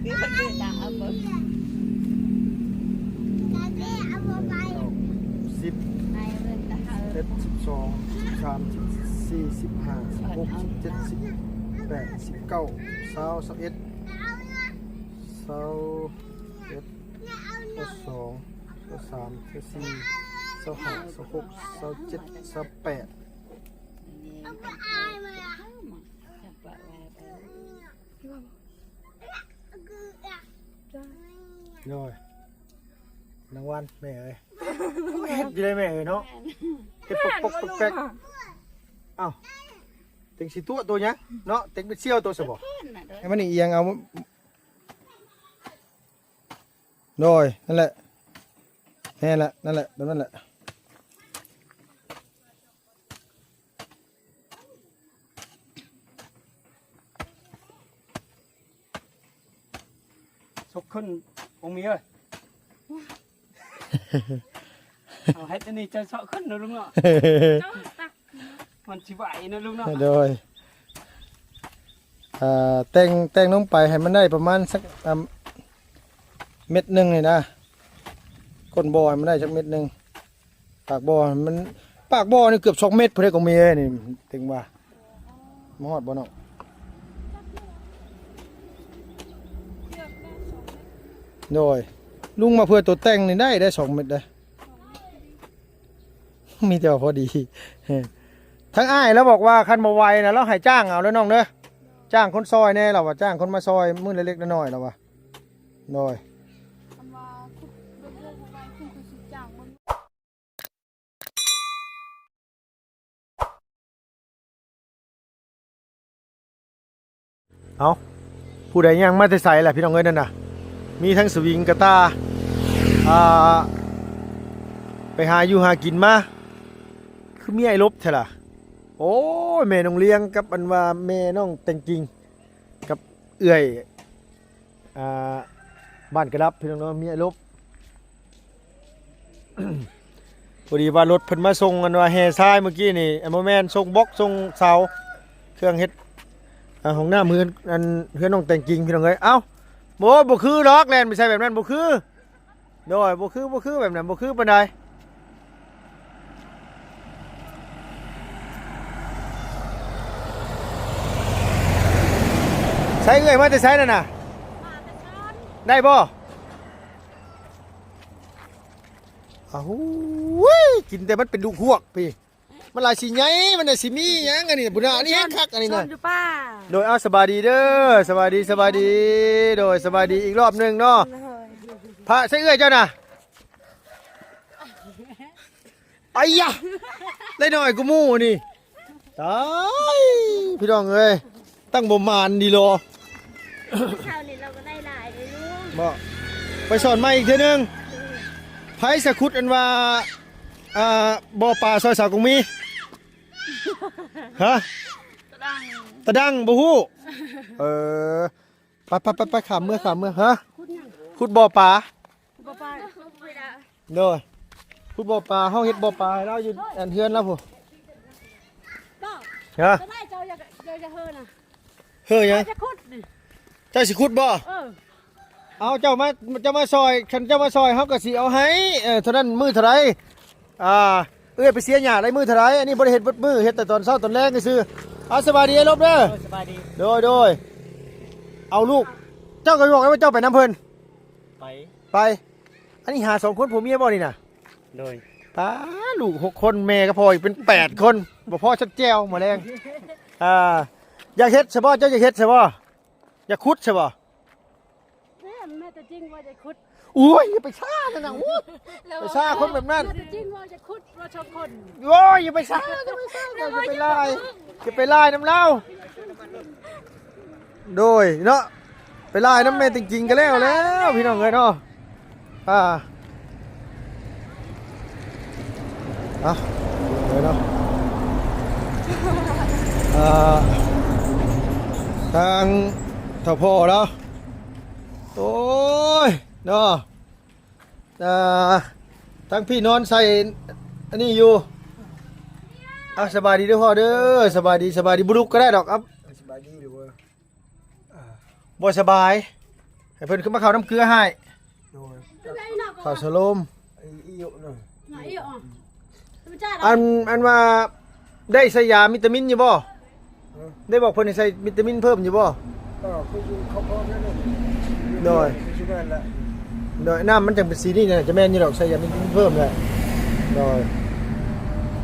ສິບ ສິບເອັດ ສິບສອງ ສິບສາມ ສິບສີ່ ສິບຫ້າ ສິບຫົກ ສິບເຈັດ ສິບແປດ ສິບເກົ້າ ຊາວ ຊາວເອັດ ຊາວເອັດ ຊາວສອງ ຊາວສາມ ຊາວສີ່ ຊາວຫ້າ ຊາວຫົກ ຊາວເຈັດ ຊາວແປດ ໂອ້ຍ ນາງວັນແມ່ເອີຍ ເຮັດຢູ່ໄດ໋ແມ່ເອີຍເນາະ ເຮັດປົກໆແປັກໆ ອ້າວ ເຕັງຊິຕົວະໂຕຫຍັງເນາະ ເຕັງເປັນສ່ຽວໂຕຊະບໍ່ ໃຫ້ມັນອຽງເອົາ ໂດຍ ນັ້ນແຫຼະ ແມ່ນລະ ນັ້ນແຫຼະ ແບບນັ້ນແຫຼະ ສົກຂຶ້ນ ອົງມີເອີຍ ເອົາເຮັດອັນນີ້ຈະເຊາະຂຶ້ນເນາະລຸງເນາະ ມັນຊິໄຫວເນາະລຸງເນາະ ໂດຍ ອ່າ ແຕ່ງ ແຕ່ງລົງໄປໃຫ້ມັນໄດ້ປະມານສັກ ອ່າ ເມັດໜຶ່ງນີ້ນະ ກົ້ນບໍ່ໃຫ້ມັນໄດ້ຈັກເມັດໜຶ່ງ ປາກບໍ່ໃຫ້ມັນ ປາກບໍ່ນີ້ເກືອບສອງເມັດພຸ້ນເດ້ ກອງມີເອີຍ ນີ້ເຕັງວ່າ ມາຮອດບໍ່ເນາະ ໂດຍ ລຸງມາເພື່ອຕົວແຕ່ງນີ້ໄດ້ ໄດ້ສອງເມັດເດ້ ມີແຕ່ວ່າພໍດີ ທາງອ້າຍລາວບອກວ່າຄັນບໍ່ໄຫວນະ ລາວໃຫ້ຈ້າງເອົາເດີນ້ອງເດີ ຈ້າງຄົນຊ່ອຍແດ່ ລາວວ່າຈ້າງຄົນມາຊ່ອຍມື້ລະເລັກລະນ້ອຍ ລາວວ່າ ໂດຍ ຄັນວ່າຂຸດເບິ່ງເລື່ອງບໍ່ໄຫວ ຄືຄືຊິຈ້າງເບິ່ງ. ເອົ້າ ຜູ້ໃດຍ່າງມາແຕ່ໃສລະພີ່ນ້ອງເອີຍ ນັ້ນນະ ມີທັງສະວິງກະຕ່າ ອ່າ ໄປຫາຢູ່ຫາກິນມາ ຄືມີອ້າຍລົບແທ້ລະ ໂອ້ຍ ແມ່ນ້ອງລຽງກັບອັນວ່າແມ່ນ້ອງແຕງກິ່ງ ກັບເອື້ອຍ ອ່າ ບ້ານກະດັບ ພີ່ນ້ອງເນາະ ເມຍລົບ ພໍດີວ່າລົດເພິ່ນມາສົ່ງ ອັນວ່າແຫ່ຊາຍມື້ກີ້ນີ້ ອັນ ບໍ່ແມ່ນ ສົ່ງບລັອກ ສົ່ງເສົາ ເຄື່ອງເຮັດ ອ່າ ຫ້ອງນ້ຳເຮືອນ ອັນ ເຮືອນນ້ອງແຕງກິ່ງ ພີ່ນ້ອງເອີຍ ເອົ້າ ບໍ່ ບໍ່ຄືດອກ ແລ່ນໄປໃສ່ແບບນັ້ນ ບໍ່ຄື ໂດຍ ບໍ່ຄື ບໍ່ຄື ແບບນັ້ນ ບໍ່ຄືປານໃດ ໃສເອື້ອຍ ມາແຕ່ໃສນັ້ນນະ ມາແຕ່ສວນ ໄດ້ບໍ່ ອ້າວ ໂອ້ຍ ກິນແຕ່ມັນເປັນລູກຮວກພີ້ ມັນຫຼາຍຊິໃຫຍ່ ມັນໄດ້ຊິມີຫຍັງ ອັນນີ້ ບຸນນະ ອັນນີ້ແຮງຄັກ ອັນນີ້ນະ ຢູ່ປ່າ ໂດຍ ເອົາ ສະບາຍດີເດີ ສະບາຍດີ ສະບາຍດີ ໂດຍ ສະບາຍດີອີກລອບໜຶ່ງເນາະ ໂດຍ ພະໃສ່ເອື້ອຍເຈົ້ານະ ໄອ້ຍະ ໄດ້ໜ້ອຍກວ່າໝູ່ນີ້ ຕາຍ ພີ່ນ້ອງເອີຍ ຕັ້ງບໍ່ໝານດີຫຼໍ ເຊົ້ານີ້ເຮົາກໍໄດ້ຫຼາຍເດ້ລຸງ ບໍ່ ໄປສອນໃໝ່ອີກເທື່ອໜຶ່ງ ໃຜສະຂຸດອັນວ່າ ອ່າ ບໍ່ປາຊອຍສາວກົງມີ ຮະ ຕາດັງ ຕາດັງ ບໍ່ຮູ້ ເອີ ໄປໆໆໆ ຂ້າມເມືອ ຂ້າມເມືອ ຮະ ຂຸດຫຍັງ ຂຸດບໍ່ປາ ບໍ່ປາ ໂດຍ ຂຸດບໍ່ປາ ເຮົາເຮັດບໍ່ປາໃຫ້ລາວຢູ່ອັນເຮືອນລາວພຸ້ນ ບໍ່ ຮະ ເຈົ້າຢ່າ ເຈົ້າຢ່າເຮີນະ ເຮີຫຍັງ ເຈົ້າຈະຂຸດນີ້ ເຈົ້າຊິຂຸດບໍ່ ເອີ ເອົາ ເຈົ້າມາ ເຈົ້າມາຊ່ອຍ ຄັນເຈົ້າມາຊ່ອຍ ເຮົາກໍຊິເອົາໃຫ້ ເອີ ເທົ່ານັ້ນ ມື້ເທົ່າໃດ ອ່າ ເອື້ອຍໄປເສຍຫຍ້າໄດ້ມື້ເທົ່າໃດ ອັນນີ້ບໍ່ໄດ້ເຮັດເບິດມື້ ເຮັດແຕ່ຕອນເຊົ້າຕອນແລງຊື່ໆ ເອົາ ສະບາຍດີອ້າຍລົບເດີ ໂດຍ ສະບາຍດີ ໂດຍ ໂດຍ ເອົາລູກ ເຈົ້າກໍບອກແລ້ວວ່າເຈົ້າໄປນຳເພິ່ນ ໄປ ໄປ ອັນນີ້ຫາສອງຄົນຜົວເມຍບໍ່ນີ້ນະ ໂດຍ ປ້າ ລູກຫົກຄົນ ແມ່ກັບພໍ່ອີກເປັນແປດຄົນ ບໍ່ພໍຊັດແຈ່ວມື້ແລງ ອ່າ ຢາກເຮັດຊະບໍ່ ເຈົ້າຢາກເຮັດຊະບໍ່ ຢາກຂຸດຊະບໍ່ ແມ່ ແມ່ຕົວຈິງວ່າຢາກຂຸດ ໂອ້ຍ ຢ່າໄປຊ້ານັ້ນນະ ໂອ້ຍ ໄປຊ້າຄົນແບບນັ້ນ ແມ່ຕົວຈິງວ່າຢາກຂຸດ ວ່າຊອບຄົນ ໂອ້ຍ ຢ່າໄປຊ້າ ຢ່າໄປຊ້າ ຢ່າໄປຫຼາຍ ຢ່າໄປຫຼາຍນຳລາວ ໂດຍເນາະ ໄປຫຼາຍນຳແມ່ຕິງຈິງກໍແລ້ວແລ້ວ ພີ່ນ້ອງເອີຍເນາະ ອ່າ ເອົາ ເອີເນາະ ອ່າ ທາງເຖົ້າພໍ່ລາວ ໂອ້ຍ ເນາະ ອ່າ ທາງພີ່ນອນໃສ່ອັນນີ້ຢູ່ ເອົາ ສະບາຍດີເດີພໍ່ເດີ ສະບາຍດີ ສະບາຍດີ ບໍ່ລຸກກໍໄດ້ດອກ ເອົາ ສະບາຍດີເດີ ອ່າ ບໍ່ສະບາຍ ໃຫ້ເພິ່ນຂຶ້ນມາເຂົ້ານ້ຳເກືອໃຫ້ ໂດຍ ເຂົ້າສະໂລມ ອີ ອີຢູ່ນະ ອີຢູ່ ອັນ ອັນວ່າໄດ້ໃສ່ຢາວິຕາມິນຢູ່ບໍ່? ຮະ? ໄດ້ບອກເພິ່ນໃຫ້ໃສ່ວິຕາມິນເພີ່ມຢູ່ບໍ່? ກໍຄືຢູ່ເຂົາພ້ອມແລ້ວນີ້ ໂດຍ ຄືຊິແມ່ນແຫຼະ ໂດຍ ນ້ຳມັນຈັ່ງເປັນສີນີ້ນະ ຈະແມ່ນຢູ່ດອກ ໃສ່ຢາວິຕາມິນເພີ່ມແຫຼະ ໂດຍ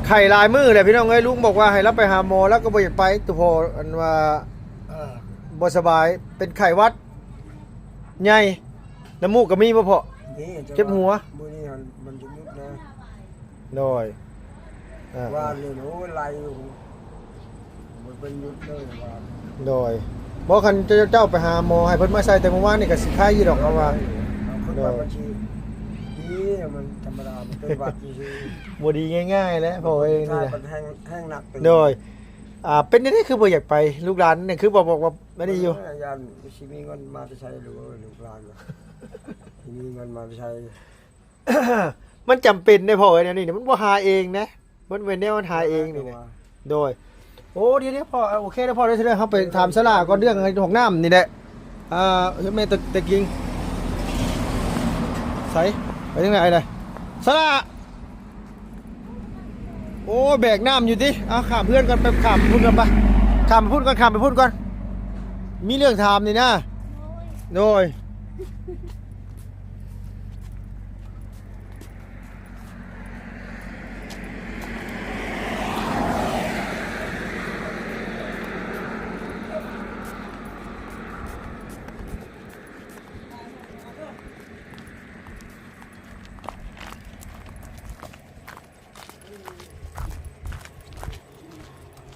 ໄຂ້ຫຼາຍມື້ແຫຼະພີ່ນ້ອງເອີຍ ລຸງບອກວ່າໃຫ້ລາວໄປຫາໝໍ ລາວກໍບໍ່ຢາກໄປ ຕົວພໍ່ ອັນວ່າ ເອີ ບໍ່ສະບາຍ ເປັນໄຂ້ຫວັດໃຫຍ່ ນ້ຳມູກກໍມີບໍ່ພໍ່? ມີ ເຈັບຫົວ ມື້ນີ້ມັນ ມັນຈະຢຸດນະ ໂດຍ ອ່າ ວານນີ້ ໂອ້ຍ ໄຫຼຢູ່ ມັນເປັນຢຸດເລີຍວານ ໂດຍ ບໍ່ ຄັນເຈົ້າ ເຈົ້າໄປຫາໝໍໃຫ້ເພິ່ນມາໃສ່ແຕ່ມື້ວານນີ້ກໍຊິຄາຍຢູ່ດອກ ເພາະວ່າ ເອີ ເອົາຂຶ້ນມາ ໂດຍ ມັນຊິດີ ມັນທຳມະດາ ມັນເປັນຫວັດຊື່ໆ ບໍ່ດີງ່າຍໆແຫຼະ ພໍ່ເອີຍ ນີ້ນະ ມັນແຮງ ແຮງໜັກ ໂດຍ ອ່າ ເປັນຈັ່ງໃດຄືບໍ່ຢາກໄປ ລູກຫຼານນີ້ຄືບໍ່ບອກວ່າອັນນີ້ຢູ່ ເອີ ຢ້ານຊິມີເງິນມາແຕ່ໃສ ລູກເອີຍ ລູກຫຼານ ຊິມີເງິນມາແຕ່ໃສ ມັນຈຳເປັນເດ້ພໍ່ເອີຍ ແນວນີ້ມັນບໍ່ຫາເອງນະ ມັນແມ່ນແນວມັນຫາເອງນີ້ນະ ໂດຍ ໂອ້ ດຽວໆພໍ່ ໂອເຄເດີພໍ່ ດຽວເຮົາໄປຖາມສາລາກ່ອນ ເລື່ອງຫ້ອງນ້ຳນີ້ແຫຼະ ອ່າ ແມ່ຕະ ຕະກິງ ໃສ ໄປທາງໃດລະ ສາລາ ໂອ້ ແບກນ້ຳຢູ່ຕິ ເອົາ ຂ້າມເຮືອນກ່ອນ ໄປຂ້າມໄປພຸ້ນກ່ອນ ໄປ ຂ້າມໄປພຸ້ນກ່ອນ ຂ້າມໄປພຸ້ນກ່ອນ ມີເລື່ອງຖາມນີ້ນະ ໂດຍ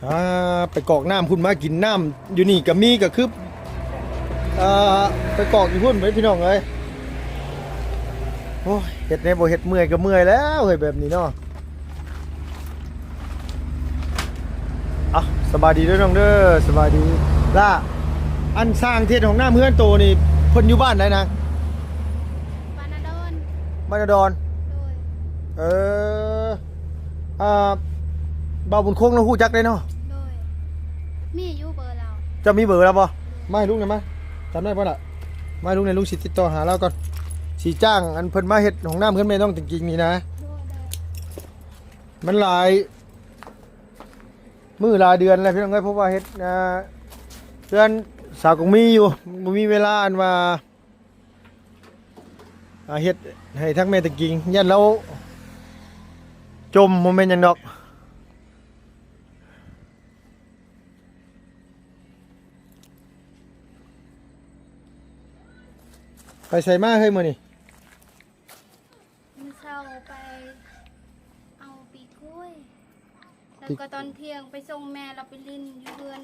ອ່າ ໄປກອກນ້ຳພຸ້ນ ມາກິນນ້ຳຢູ່ນີ້ກໍມີ ກໍຄື ອ່າ ໄປກອກຢູ່ພຸ້ນເວີຍ ພີ່ນ້ອງເອີຍ ໂອ້ຍ ເຮັດແນວບໍ່ເຮັດ ເມື່ອຍກໍເມື່ອຍແລ້ວເຮີ້ຍ ແບບນີ້ເນາະ ເອົ້າ ສະບາຍດີເດີນ້ອງເດີ ສະບາຍດີ ລະ ອັນຊ່າງເຮັດຫ້ອງນ້ຳເຮືອນໂຕນີ້ ເພິ່ນຢູ່ບ້ານໃດນາງ? ບ້ານນາດອນ ບ້ານນາດອນ ໂດຍ ເອີ ອ່າ ບ່າວບຸນຄົງລາວຮູ້ຈັກເດ້ເນາະ ໂດຍ ມີຢູ່ເບີລາວ ເຈົ້າມີເບີລາວບໍ່? ໂດຍ ມາໃຫ້ລຸງແດ່ມາ ຈຳໄດ້ບໍ່ລະ? ມາໃຫ້ລຸງແດ່ ລຸງຊິຕິດຕໍ່ຫາລາວກ່ອນ ຊິຈ້າງອັນເພິ່ນມາເຮັດຫ້ອງນ້ຳເຮືອນແມ່ນ້ອງຕິງກິງນີ້ນະ ໂດຍ ໂດຍ ມັນຫຼາຍມື້ຫຼາຍເດືອນແລ້ວພີ່ນ້ອງເອີຍ ເພາະວ່າເຮັດ ອ່າ ເຮືອນສາວກົງມີຢູ່ ບໍ່ມີເວລາອັນວ່າ ອ່າ ເຮັດໃຫ້ທັງແມ່ຕະກິງ ຢ້ານລາວຈົມ ບໍ່ແມ່ນຫຍັງດອກ ໄປໃສມາເຮີ້ຍມື້ນີ້? ມື້ເຊົ້າໄປເອົາປີກກ້ວຍ ແລ້ວກໍຕອນທ່ຽງໄປສົ່ງແມ່ລາວໄປຫຼິ້ນຢູ່ເຮືອນ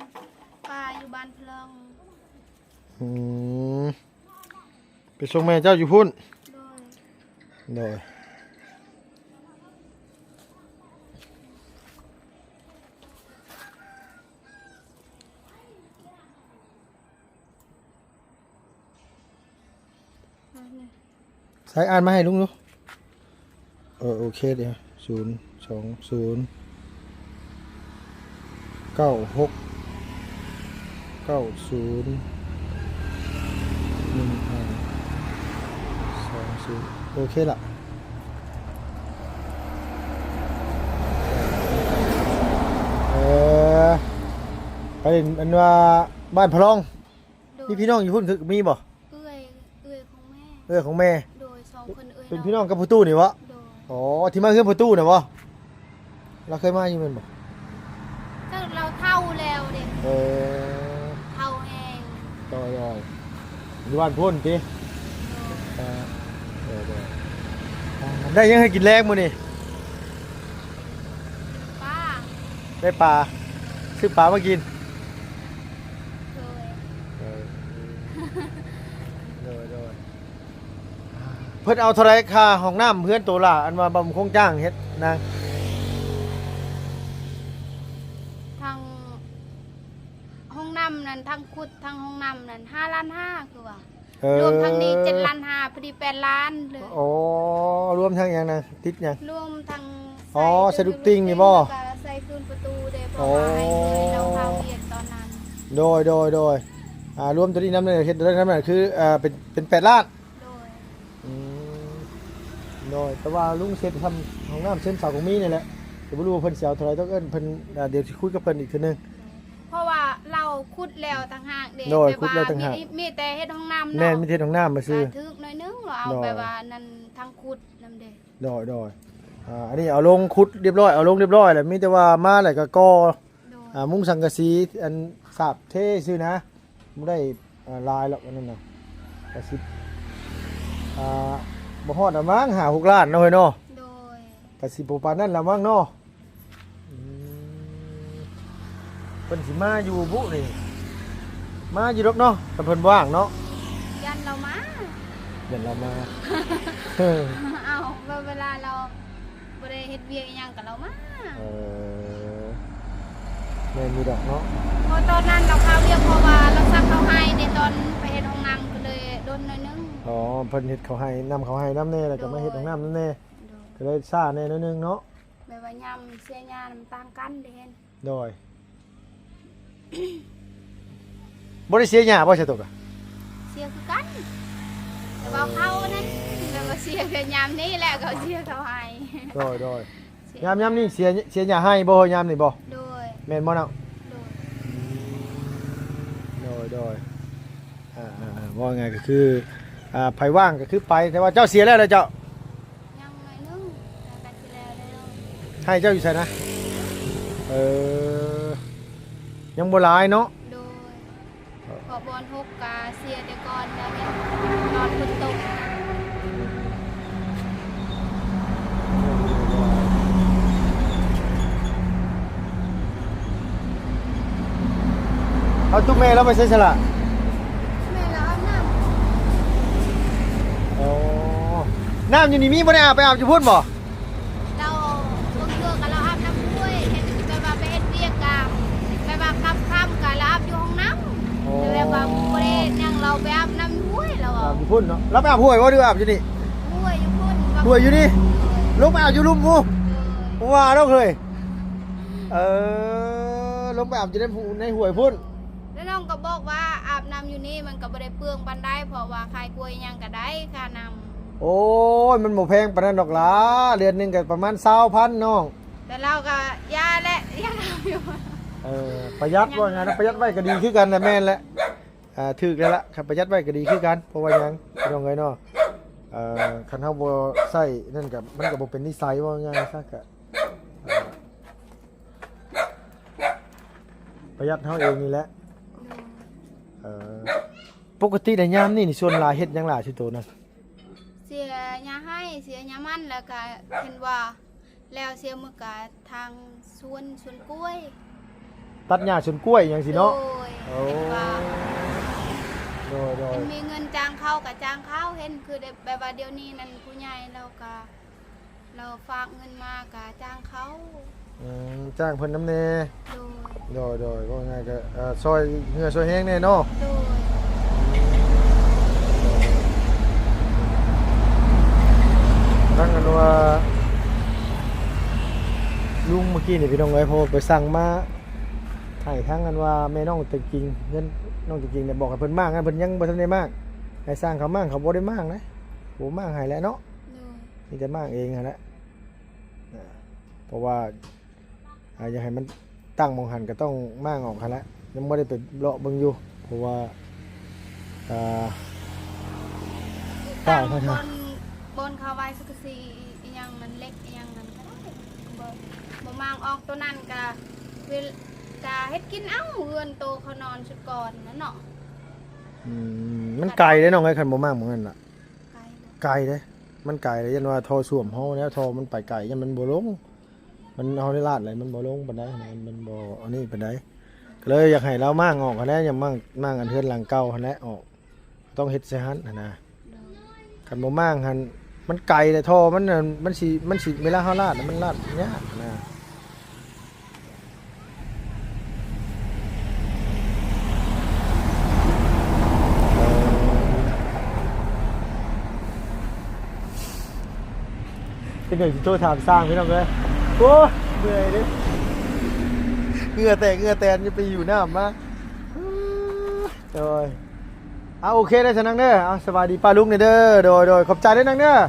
ປ້າຢູ່ບ້ານພະລອງ ອືມ ໄປສົ່ງແມ່ເຈົ້າຢູ່ພຸ້ນ ໂດຍ ໂດຍ ໃສ່ອ່ານມາໃຫ້ລຸງດູ ເອີ ໂອເຄ ດຽວ ສູນ ສອງ ສູນ ເກົ້າ ຫົກ ເກົ້າ ສູນ ໜຶ່ງ ຫ້າ ສອງ ສູນ ໂອເຄລະ ເອີ ໄປອັນວ່າ ບ້ານພະລອງ ໂດຍ ມີພີ່ນ້ອງຢູ່ພຸ້ນຄື ມີບໍ່? ເອື້ອຍ ເອື້ອຍຂອງແມ່ ເອື້ອຍຂອງແມ່ ໂດຍ ສອງຄົນເອື້ອຍ ເປັນພີ່ນ້ອງກັບພໍ່ຕູ້ນີ້ບໍ? ໂດຍ ອໍ ທີ່ມາເຮືອນພໍ່ຕູ້ນະບໍ? ລາວເຄີຍມາຢູ່ແມ່ນບໍ່? ແຕ່ລາວເຖົ້າແລ້ວເດ້ ເອີ ເຖົ້າແຮງ ໂດຍ ໂດຍ ຢູ່ບ້ານພຸ້ນຕິ? ໂດຍ ເອີ ໂດຍ ໂດຍ ໄດ້ຫຍັງໃຫ້ກິນແລງມື້ນີ້? ປາ ໄດ້ປາ ຊື້ປາມາກິນ ໂດຍ ເອີ ໂດຍ ໂດຍ ເພິ່ນເອົາເທົ່າໃດຄ່າຫ້ອງນ້ຳເຮືອນໂຕຫຼ້າ ອັນວ່າບ່າວບຸນຄົງຈ້າງເຮັດນາງ? ທັງຫ້ອງນ້ຳນັ້ນ ທັງຂຸດ ທັງຫ້ອງນ້ຳນັ້ນ ຫ້າລ້ານຫ້າ ຄືວ່າ ເອີ ລວມທັງນີ້ເຈັດລ້ານຫ້າ ພໍດີແປດລ້ານເລີຍ ອໍ ລວມທັງຫຍັງນະ? ຕິດຫຍັງ? ລວມທັງ ອໍ ໃສ່ດູກຕິ່ງນີ້ບໍ? ແລ້ວກໍໃສ່ຄືນປະຕູເດ້ ເພາະວ່າໃຫ້ເອື້ອຍລາວພາວຽກຕອນນັ້ນ ໂດຍ ໂດຍ ໂດຍ ອ່າ ລວມໂຕນີ້ນຳເລີຍ ເຮັດໄດ້ນຳນັ້ນ ຄື ອ່າ ເປັນ ເປັນແປດລ້ານ. ໂດຍ. ອືມ ໂດຍ ແຕ່ວ່າລຸງເຊັດທຳຫ້ອງນ້ຳເຊັນເສົາກໍມີນີ້ແຫຼະ ແຕ່ບໍ່ຮູ້ວ່າເພິ່ນຊິເອົາເທົ່າໃດ ຕ້ອງເອີ້ນເພິ່ນ ອ່າ ດຽວຊິຄຸຍກັບເພິ່ນອີກເທື່ອໜຶ່ງ ເພາະວ່າລາວຂຸດແລ້ວຕ່າງຫາກເດ້. ໂດຍ ແບບວ່າ ຂຸດແລ້ວຕ່າງຫາກ ມີ ມີແຕ່ເຮັດຫ້ອງນ້ຳເນາະ. ແມ່ນ ມີແຕ່ເຮັດຫ້ອງນ້ຳຊື່ ກະຖືກໜ້ອຍໜຶ່ງ ລາວເອົາ ໂດຍ ແບບວ່ານັ້ນທາງຂຸດນຳເດ້. ໂດຍ ໂດຍ ອ່າ ອັນນີ້ເອົາລົງຂຸດລຽບຮ້ອຍ ເອົາລົງລຽບຮ້ອຍແລ້ວ ມີແຕ່ວ່າມາແລ້ວກໍກໍ່ ໂດຍ ອ່າ ມຸງສັງກະສີ ອັນສາບເທຊື່ນະ ບໍ່ໄດ້ ອ່າ ຫຼາຍຫຼອກອັນນັ້ນນະ ກະຊິ ອ່າ ບໍ່ຮອດລະມັ້ງ ຫ້າຫົກລ້ານເນາະເຮີ້ຍເນາະ. ໂດຍ. ກະຊິບໍ່ປານນັ້ນລະມັ້ງເນາະ. ອືມ ເພິ່ນຊິມາຢູ່ບຸນີ້ ມາຢູ່ດອກເນາະ ຄັນເພິ່ນວ່າງເນາະ. ຢ້ານລາວມາ ຢ້ານລາວມາ. ເອົ້າ ເວລາລາວບໍ່ໄດ້ເຮັດວຽກອີ່ຫຍັງກໍລາວມາ. ເອີ ແມ່ນຢູ່ດອກເນາະ ເພາະຕອນນັ້ນລາວຄາວວຽກ ເພາະວ່າລາວສັກເຂົ້າໄຮ່ເດ້ ຕອນໄປເຮັດຫ້ອງນ້ຳກໍເລີຍດົນໜ້ອຍໜຶ່ງ. ອໍ ເພິ່ນເຮັດເຂົ້າໄຮ່ ນຳເຂົ້າໄຮ່ນຳແດ່ ແລ້ວກໍມາເຮັດ ໂດຍ ຫ້ອງນ້ຳນຳແດ່. ໂດຍ. ກໍເລີຍຊ້າແດ່ໜ້ອຍໜຶ່ງເນາະ. ແບບວ່າຍາມເສຍຫຍ້າມັນຕ່າງກັນເດ້. ໂດຍ. ບໍ່ໄດ້ເສຍຫຍ້າບໍ່ຊະໂຕກະ? ເສຍຄືກັນ ແຕ່ວ່າເຂົານັ້ນ ແບບວ່າເສຍແຕ່ຍາມນີ້ແຫຼະ ເຂົາເສຍເຂົ້າໄຮ່. ໂດຍ ໂດຍ. ເສຍ ຍາມ ຍາມນີ້ເສຍ ເສຍຫຍ້າໄຮ່ບໍ່ ຍາມນີ້ບໍ່? ໂດຍ. ແມ່ນບໍ່ເນາະ? ໂດຍ. ອືມ ໂດຍ ໂດຍ. ອ່າ ເວົ້າງ່າຍກໍຄື ອ່າ ໃຜວ່າງກໍຄືໄປ ແຕ່ວ່າເຈົ້າເສຍແລ້ວເນາະເຈົ້າ? ຍັງໜ້ອຍໜຶ່ງ ແລ້ວກໍຊິແລ້ວແລ້ວ. ໄຮ່ເຈົ້າຢູ່ໃສນະ? ເອີ ຍັງບໍ່ຫຼາຍເນາະ? ໂດຍ. ເພາະບ່ອນຫົກກະເສຍແຕ່ກ່ອນແລ້ວ ຕອນຝົນຕົກ. ເອົາ ຕູ້ແມ່ລາວໄປໃສຊະລະ? ແມ່ລາວອາບນ້ຳ. ອໍ ນ້ຳຢູ່ນີ້ມີບໍ່ໄດ້ອາບ ໄປອາບຢູ່ພຸ້ນບໍ່? ລາວບາງເທື່ອກໍລາວອາບນ້ຳຫ້ວຍ ເຮັດແບບວ່າໄປເຮັດວຽກກະ ແບບວ່າຄ່ຳໆ ກະລາວອາບຢູ່ຫ້ອງນ້ຳ. ອໍ ແຕ່ແບບວ່າບໍ່ໄດ້ຫຍັງ ລາວໄປອາບນ້ຳຫ້ວຍລາວ. ອາບຢູ່ພຸ້ນເນາະ. ລາວໄປອາບຫ້ວຍບໍ່ ຫຼືອາບຢູ່ນີ້? ຫ້ວຍຢູ່ພຸ້ນ. ຫ້ວຍຢູ່ນີ້? ໂດຍ. ລົງໄປອາບຢູ່ລຸ່ມພຸ້ນ? ໂດຍ. ວ່າແລ້ວເຮີ້ຍ. ເອີ ລົງໄປອາບຢູ່ໃນ ໃນຫ້ວຍພຸ້ນ. ແລ້ວນ້ອງກໍບອກວ່າອາບນ້ຳຢູ່ນີ້ມັນກໍບໍ່ໄດ້ເປືອງປານໃດ ເພາະວ່າຂາຍກ້ວຍຫຍັງກໍໄດ້ຄ່ານ້ຳ. ໂອ້ຍ ມັນບໍ່ແພງປານນັ້ນດອກຫຼ້າ ເດືອນໜຶ່ງກໍປະມານຊາວພັນນ້ອງ. ແຕ່ລາວກໍຢ່າແຫຼະ ຢ່າເອົາຢູ່. ເອີ ປະຢັດ ວ່າໄງນະ ປະຢັດໄວ້ກໍດີຄືກັນນະ. ແມ່ນແຫຼະ ອ່າ ຖືກແລ້ວລະ ຄັນປະຢັດໄວ້ກໍດີຄືກັນ. ເພາະວ່າຫຍັງ ພີ່ນ້ອງເອີຍເນາະ ເອີ ຄັນເຮົາບໍ່ໃຊ້ນັ້ນກໍ ມັນກໍບໍ່ເປັນນິໄສ ວ່າງ່າຍຊະ ກໍ ປະຢັດເຮົາເອງນີ້ແຫຼະ. ໂດຍ. ເອີ ປົກກະຕິໃນຍາມນີ້ນີ້ ສ່ວນຫຼາຍເຮັດຫຍັງຫຼາຍສຸດໂຕນະ? ເສຍຫຍ້າໄຮ່ ເສຍຫຍ້າມັນ ແລ້ວກະເຫັນວ່າ ແລ້ວເສຍມື້ກະທາງສວນ ສວນກ້ວຍ ຕັດຫຍ້າສວນກ້ວຍຫຍັງຊີ້ເນາະ. ໂດຍ. ໂອ້ ເຫັນວ່າ ໂດຍໆ ເຫັນມີເງິນຈ້າງເຂົາກະຈ້າງເຂົາ ເຫັນຄືແບບວ່າດຽວນີ້ນັ້ນ ຜູ້ໃຫຍ່ລາວກະ ລາວຝາກເງິນມາກະຈ້າງເຂົາ. ອືມ ຈ້າງເພິ່ນນຳແດ່. ໂດຍ ໂດຍໆ ເວົ້າງ່າຍກະ ເອີ ຊ່ອຍເຫື່ອຊ່ອຍແຮງແດ່ເນາະ. ໂດຍ. ທາງອັນວ່າ ລຸງເມື່ອກີ້ນີ້ພີ່ນ້ອງເອີຍ ເພາະວ່າໄປສັ່ງມາໃຫ້ທາງອັນວ່າແມ່ນ້ອງຕົວຈິງ ເຮືອນນ້ອງຕົວຈິງນີ້ ບອກໃຫ້ເພິ່ນມ້າງ ເພິ່ນຍັງບໍ່ທັນໄດ້ມ້າງ ໃຫ້ຊ່າງເຂົາມ້າງ ເຂົາບໍ່ໄດ້ມ້າງນະ ບໍ່ມ້າງໃຫ້ແຫຼະເນາະ. ໂດຍ. ມີແຕ່ມ້າງເອງຫັ້ນແຫຼະ ເພາະວ່າ ອ່າ ຢາກໃຫ້ມັນຕັ້ງໝ່ອງຫັ້ນກໍຕ້ອງມ້າງອອກຫັ້ນແຫຼະ ຍັງບໍ່ໄດ້ໄປເລາະເບິ່ງຢູ່ ເພາະວ່າ ອ່າ ຕັ້ງບ່ອນ ບ່ອນເຂົາໄວ້ສັງກະສີອີ່ຫຍັງນັ້ນ ເຫຼັກອີ່ຫຍັງນັ້ນກໍໄດ້ ບໍ່ ບໍ່ມ້າງອອກໂຕນັ້ນກໍ ເວລາ ກະເຮັດກິນເອົາ ເຮືອນໂຕເຂົານອນຊຸດກ່ອນນັ້ນເນາະ. ອືມ ມັນໄກເດ້ນ້ອງເອີຍ ຄັນບໍ່ມ້າງໝ່ອງນັ້ນນະ ໄກ ໄກເດ້ ມັນໄກເດ້ ຢ້ານວ່າທໍ່ສ້ວມເຮົາແລ້ວ ທໍ່ມັນໄປໄກ ຢ້ານມັນບໍ່ລົງ ມັນເຮົາໄດ້ລາດແລ້ວ ມັນບໍ່ລົງປານໃດ ມັນ ມັນບໍ່ອັນນີ້ປານໃດ ກໍເລີຍຢາກໃຫ້ລາວມ້າງອອກຫັ້ນແຫຼະ ຢ່າມ້າງ ມ້າງອັນເຮືອນຫຼັງເກົ່າຫັ້ນແຫຼະອອກ ຕ້ອງເຮັດໃສ່ຫັ້ນຫັ້ນນະ. ໂດຍ. ຄັນບໍ່ມ້າງຫັ້ນ ມັນໄກເດ້ ທໍ່ມັນ ມັນຊິ ມັນຊິ ເວລາເຮົາລາດ ມັນລາດຍາກນະ. ເອີ ຈັກໜ່ອຍຊິໂທຖາມຊ່າງພີ່ນ້ອງເອີຍ. ໂອ້ຍ ເມື່ອຍເດ້ ເຫື່ອແຕກເຫື່ອແຕນ ຢ່າໄປຫິວນ້ຳມາ. ໂດຍ ເອົາ ໂອເຄເດີຊັ້ນນາງເດີ. ເອົາ ສະບາຍດີປ້າລຸງແດ່ເດີ. ໂດຍ ໂດຍ ຂອບໃຈເດີນາງເດີ. ໂດຍ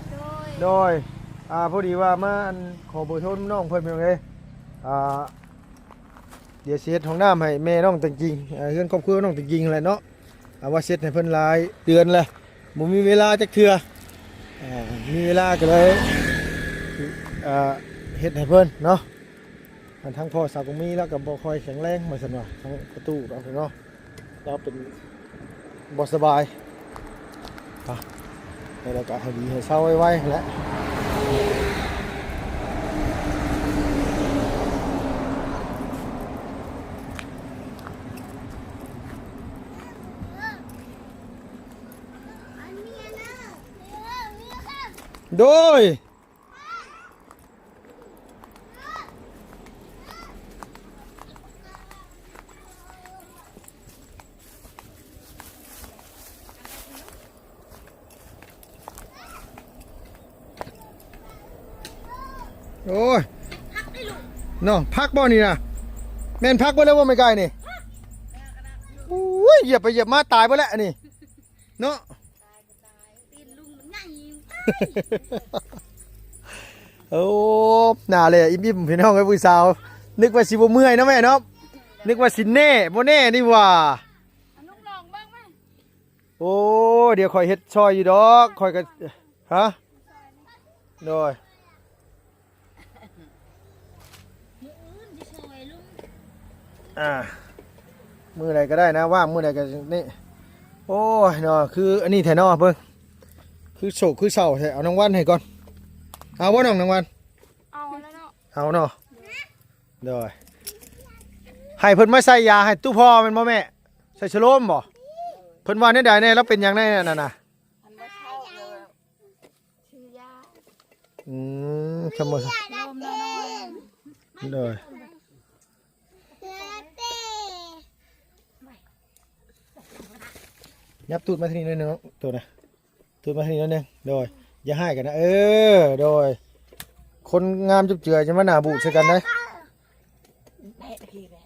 ໂດຍ ອ່າ ພໍດີວ່າມາ ອັນ ຂໍເບີໂທນ້ອງເພິ່ນ ພີ່ນ້ອງເອີຍ. ອ່າ ດຽວຊິເຮັດຫ້ອງນ້ຳໃຫ້ແມ່ນ້ອງແຕງກິ່ງ ເຮືອນຄອບຄົວນ້ອງແຕງກິ່ງຫັ້ນແຫຼະເນາະ. ອ່າ ວ່າເຊັດໃຫ້ເພິ່ນຫຼາຍເດືອນແລ້ວ ບໍ່ມີເວລາຈັກເທື່ອ. ອ່າ ມີເວລາກໍເລີຍ ອ່າ ເຮັດໃຫ້ເພິ່ນເນາະ. ອັນທາງພໍ່ສາວກອງມີລາວກໍບໍ່ຄ່ອຍແຂງແຮງວ່າຊັ້ນວ່າ ທາງປະຕູດອກເນາະ ລາວເປັນບໍ່ສະບາຍ. ອ່ະ ແລ້ວກໍໃຫ້ດີໃຫ້ເຊົາໄວໆຫັ້ນແຫຼະ. ໂດຍ ໂອ້ຍ ເນາະ ຜັກບໍ່ນີ້ນະ? ແມ່ນຜັກເບິດແລ້ວບໍ່ແມ່ໄກ່ນີ້? ໂອ້ຍ ຢຽບໄປຢຽບມາຕາຍເບິດແລ້ວອັນນີ້ເນາະ. ຕີນລຸງມັນໃຫຍ່ ໂອ້ ໜ້າແຫຼະ ອີ່ມໆ ພີ່ນ້ອງເອີຍ ຜູ້ສາວ ນຶກວ່າຊິບໍ່ເມື່ອຍເນາະແມ່ເນາະ ນຶກວ່າຊິແນ່ ບໍ່ແນ່ນີ້ຫວ່າ. ອະ ລຸງລອງເບິ່ງແມ່. ໂອ້ ດຽວຂ້ອຍເຮັດຊ່ອຍຢູ່ດອກ ຂ້ອຍກໍ ຮະ ໂດຍ ມື້ອື່ນຊິຊ່ອຍລຸງ ອ່າ ມື້ໃດກໍໄດ້ນະ ວ່າງມື້ໃດກໍນີ້. ໂອ້ຍເນາະ ຄືອັນນີ້ແທ້ເນາະ ເບິ່ງ ຄືໂສກຄືເສົ້າແທ້. ເອົານາງວັນໃຫ້ກ່ອນ ເອົາບໍ່ນ້ອງນາງວັນ? ເອົາແລ້ວເນາະ ເອົາເນາະ. ໂດຍ ໃຫ້ເພິ່ນມາໃສ່ຢາໃຫ້ຕູ້ພໍ່ແມ່ນບໍ່ແມ່? ໃສ່ສະໂລມບໍ່? ເພິ່ນວ່າແນວໃດແດ່? ລາວເປັນຫຍັງແດ່ນັ້ນນະ? ອັນບໍ່ເຊົາເລີຍ ຊື້ຢາ ອືມ ທຳມະຊາດ ໂດຍ ຍັບຕູດມາທາງນີ້ໜ້ອຍໜຶ່ງເນາະ ໂຕນະ ຕູດມາທາງນີ້ໜ້ອຍໜຶ່ງ. ໂດຍ ຢ່າຮ້າຍກັນນະ ເອີ ໂດຍ ຄົນງາມຈຸບເຈືອຈະມາໜ້າບູດໃສ່ກັນໄດ໋.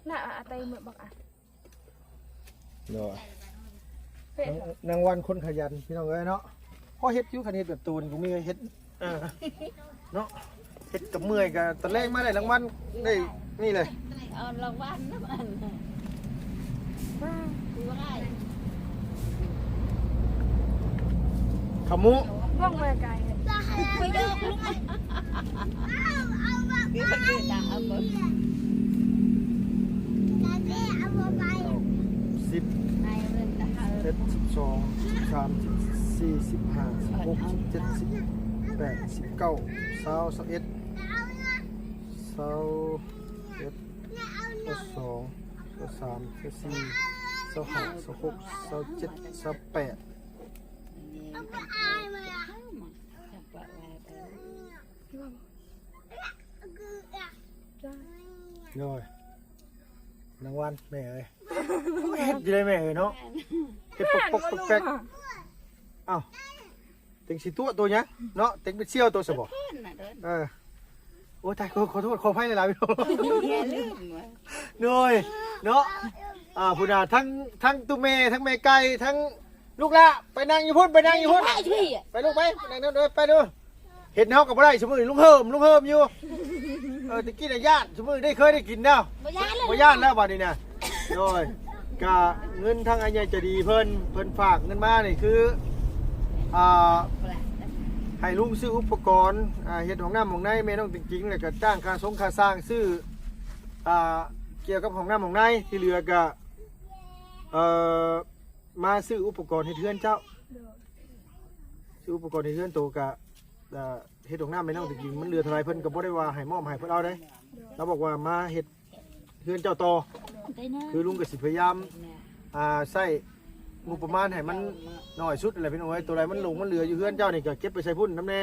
ໜ້າອາໄຕເໝິດບັກອະ ໂດຍ ນາງ ນາງວັນຄົນຂະຫຍັນ ພີ່ນ້ອງເອີຍເນາະ. ພໍເຮັດຢູ່ ຄັນເຮັດແບບໂຕນີ້ ບໍ່ມີໃຜເຮັດ ເອີ ເນາະ ເຮັດກັບເມື່ອຍ ກໍຕອນແລງມາໄດ້ລາງວັນ ໄດ້ນີ້ເລີຍ ເອົາລາງວັນນຳອັນ ຄືວ່າ ຂະໝູ ເບິ່ງໄກໆ ໄປຢອກລຸງ ສິບ ສິບເອັດ ສິບສອງ ສິບສາມ ສິບສີ່ ສິບຫ້າ ສິບຫົກ ສິບເຈັດ ສິບແປດ ສິບເກົ້າ ຊາວ ຊາວເອັດ ຊາວເອັດ ຊາວສອງ ຊາວສາມ ຊາວສີ່ ຊາວຫ້າ ຊາວຫົກ ຊາວເຈັດ ຊາວແປດ ໂດຍ ນາງວັນ ແມ່ເອີຍ ເຮັດຢູ່ໄດ໋ແມ່ເອີຍເນາະ ເຮັດປົກໆແປັກໆ. ອ້າວ ເຕັງຊິຕົວະໂຕຫຍັງເນາະ ເຕັງເປັນສ່ຽວໂຕຊະບໍ່? ເອີ ໂອ້ ຕາຍ ຂໍ ຂໍໂທດ ຂໍອະໄພຫຼາຍໆ ພີ່ນ້ອງ ໂດຍ ເນາະ ອ່າ ພຸ້ນນະ ທັງ ທັງຕູ້ແມ່ ທັງແມ່ໄກ່ ທັງລູກຫຼ້າ ໄປນັ່ງຢູ່ພຸ້ນ ໄປນັ່ງຢູ່ພຸ້ນ ໄປລູກໄປ ນັ່ງນຳ ໂດຍ ໄປດູ. ເຮັດເຮົາກໍບໍ່ໄດ້ ຊຸມື້ນີ້ລຸງເຮີມ ລຸງເຮີມຢູ່ ເອີ ຕະກີ້ນະຢ້ານ ຊຸມື້ນີ້ເຄີຍໄດ້ກິນແລ້ວ ບໍ່ຢ້ານແລ້ວ ບໍ່ຢ້ານແລ້ວບາດນີ້ນະ. ໂດຍ ກະເງິນທາງອ້າຍໃຫຍ່ໃຈດີເພິ່ນ ເພິ່ນຝາກເງິນມານີ້ຄື ອ່າ ໃຫ້ລຸງຊື້ອຸປະກອນ ອ່າ ເຮັດຫ້ອງນ້ຳຫ້ອງໃນແມ່ນ້ອງຕິງໆ ແລ້ວກະຈ້າງຄ່າຊົງຄ່າຊ່າງຊື້ ອ່າ ກ່ຽວກັບຫ້ອງນ້ຳຫ້ອງໃນ ທີ່ເຫຼືອກະ ເອີ ມາຊື້ອຸປະກອນເຮັດເຮືອນເຈົ້າ ໂດຍ ຊື້ອຸປະກອນເຮັດເຮືອນໂຕກະ ເອີ ເຮັດຫ້ອງນ້ຳໃຫ້ນ້ອງແຕງກິ່ງ ມັນເຫຼືອເທົ່າໃດ ເພິ່ນກໍບໍ່ໄດ້ວ່າໃຫ້ມອບໃຫ້ເພິ່ນເອົາເດ້. ລາວບອກວ່າມາເຮັດເຮືອນເຈົ້າຕໍ່ ຄືລຸງກໍຊິພະຍາຍາມ ອ່າ ໃຊ້ງົບປະມານໃຫ້ມັນໜ້ອຍສຸດຫັ້ນແຫຼະ ພີ່ນ້ອງເອີຍ. ໂຕໃດມັນຫຼົງມັນເຫຼືອຢູ່ເຮືອນເຈົ້ານີ້ ກໍເກັບໄປໃສ່ພຸ້ນນຳແດ່.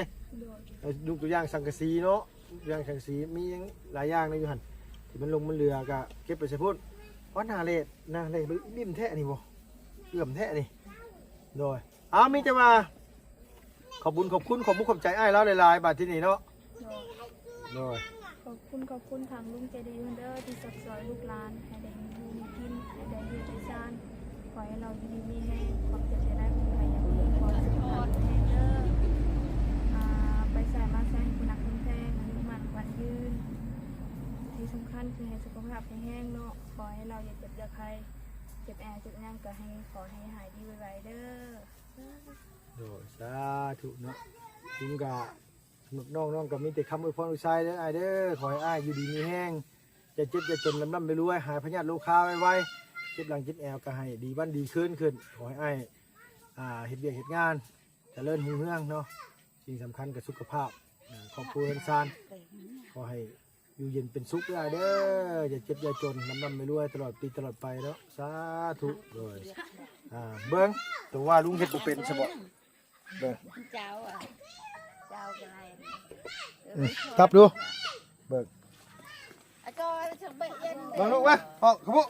ຍົກຕົວຢ່າງສັງກະສີເນາະ ຢ່າງສັງກະສີ ມີຫຍັງຫຼາຍຢ່າງໃນຢູ່ຫັ້ນ ທີ່ມັນຫຼົງມັນເຫຼືອ ກໍເກັບໄປໃສ່ພຸ້ນ. ອໍ ໜ້າເລດ ໜ້າເລດ ລິ້ມແທ້ນີ້ບໍ່ ເອື້ອມແທ້ນີ້. ໂດຍ ອ້າວ ມີແຕ່ວ່າຂອບບຸນຂອບຄຸນ ຂອບມຸກຂອບໃຈອ້າຍລາວຫຼາຍໆ ບາດທີນີ້ເນາະ. ໂດຍ ໂດຍ ຂອບຄຸນ ຂອບຄຸນທາງລຸງໃຈດີເດີ ທີ່ຊັກຊອຍລູກຫຼານ ໃຫ້ໄດ້ຢູ່ມີກິນ ໃຫ້ໄດ້ເຮືອນໄດ້ຊານ ຂໍໃຫ້ລາວຢູ່ດີມີແຮງ ຄວາມເຈັບຢ່າໄດ້ ຄວາມໄຂ້ຢ່າມີ ຂໍໃຫ້ສຸຂະພາບແຂງແຮງເດີ. ອ່າ ໄປໃສມາໃສ ໃຫ້ຄົນຮັກຄົນແພງ ອາຍຸໝັ້ນຂວັນຍືນ ທີ່ສຳຄັນຄືໃຫ້ສຸຂະພາບແຂງແຮງເນາະ. ຂໍໃຫ້ລາວຢ່າເຈັບຢ່າໄຂ້ ເຈັບແອວເຈັບຫຍັງກໍໃຫ້ ຂໍໃຫ້ຫາຍດີໄວໆເດີ. ໂດຍ ສາທຸເນາະ. ລຸງກະ ສຳລັບນ້ອງ ນ້ອງກໍມີແຕ່ຄຳອວຍພອນລູກຊາຍເດີອ້າຍເດີ. ຂໍໃຫ້ອ້າຍຢູ່ດີມີແຮງ ຢ່າເຈັບຢ່າຈົນ ລ່ຳໆລວຍໆ ຫາຍພະຍາດໂລຄາໄວໆ. ເຈັບຫຼັງເຈັບແອວກໍໃຫ້ດີວັນດີຄືນຂຶ້ນ. ຂໍໃຫ້ອ້າຍ ອ່າ ເຮັດວຽກເຮັດງານ ຈະເລີນຮຸ່ງເຮືອງເນາະ. ສິ່ງສຳຄັນກໍສຸຂະພາບ ອ່າ ຄອບຄົວເຮືອນຊານ ຂໍໃຫ້ຢູ່ເຢັນເປັນສຸກເດີອ້າຍເດີ. ຢ່າເຈັບຢ່າຈົນ ລ່ຳໆລວຍໆ ຕະຫຼອດປີຕະຫຼອດໄປເນາະ. ສາທຸ. ໂດຍ ອ່າ ເບິ່ງ ຕົວວ່າລຸງເຮັດບໍ່ເປັນຊະບໍ? ເບິ່ງ ເຈົ້າອະ ເຈົ້າກໍໄດ້ ອືມ ຈັບດູ ເບິ່ງ ອາກໍເບິ່ງລູກມາ ອອກຂະບຸ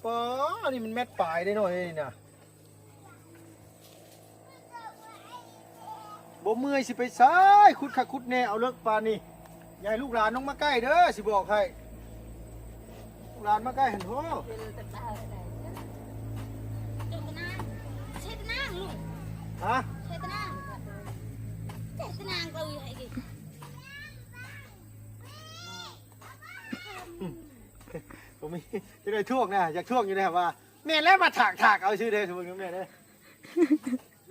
ປາ ອັນນີ້ມັນແມັດປາຍເດ້ນ້ອຍນີ້ນະ. ບໍ່ເມື່ອຍຊິໄປໃສ ຂຸດຄັກຂຸດແນ່ ເອົາເລິກປານນີ້. ຢ່າໃຫ້ລູກຫຼານລົງມາໃກ້ເດີ ຊິບອກໃຫ້. ລູກຫຼານມາໃກ້ຫັ້ນໂທ. ຮະ? ບໍ່ມີ ຈະໄດ້ທວງນະ ຢາກທວງຢູ່ເດ້ວ່າ ແມ່ນແລ້ວ ມາຖາກໆເອົາຊື່ເດ້ ສົມມຸດແມ່ນເດ້.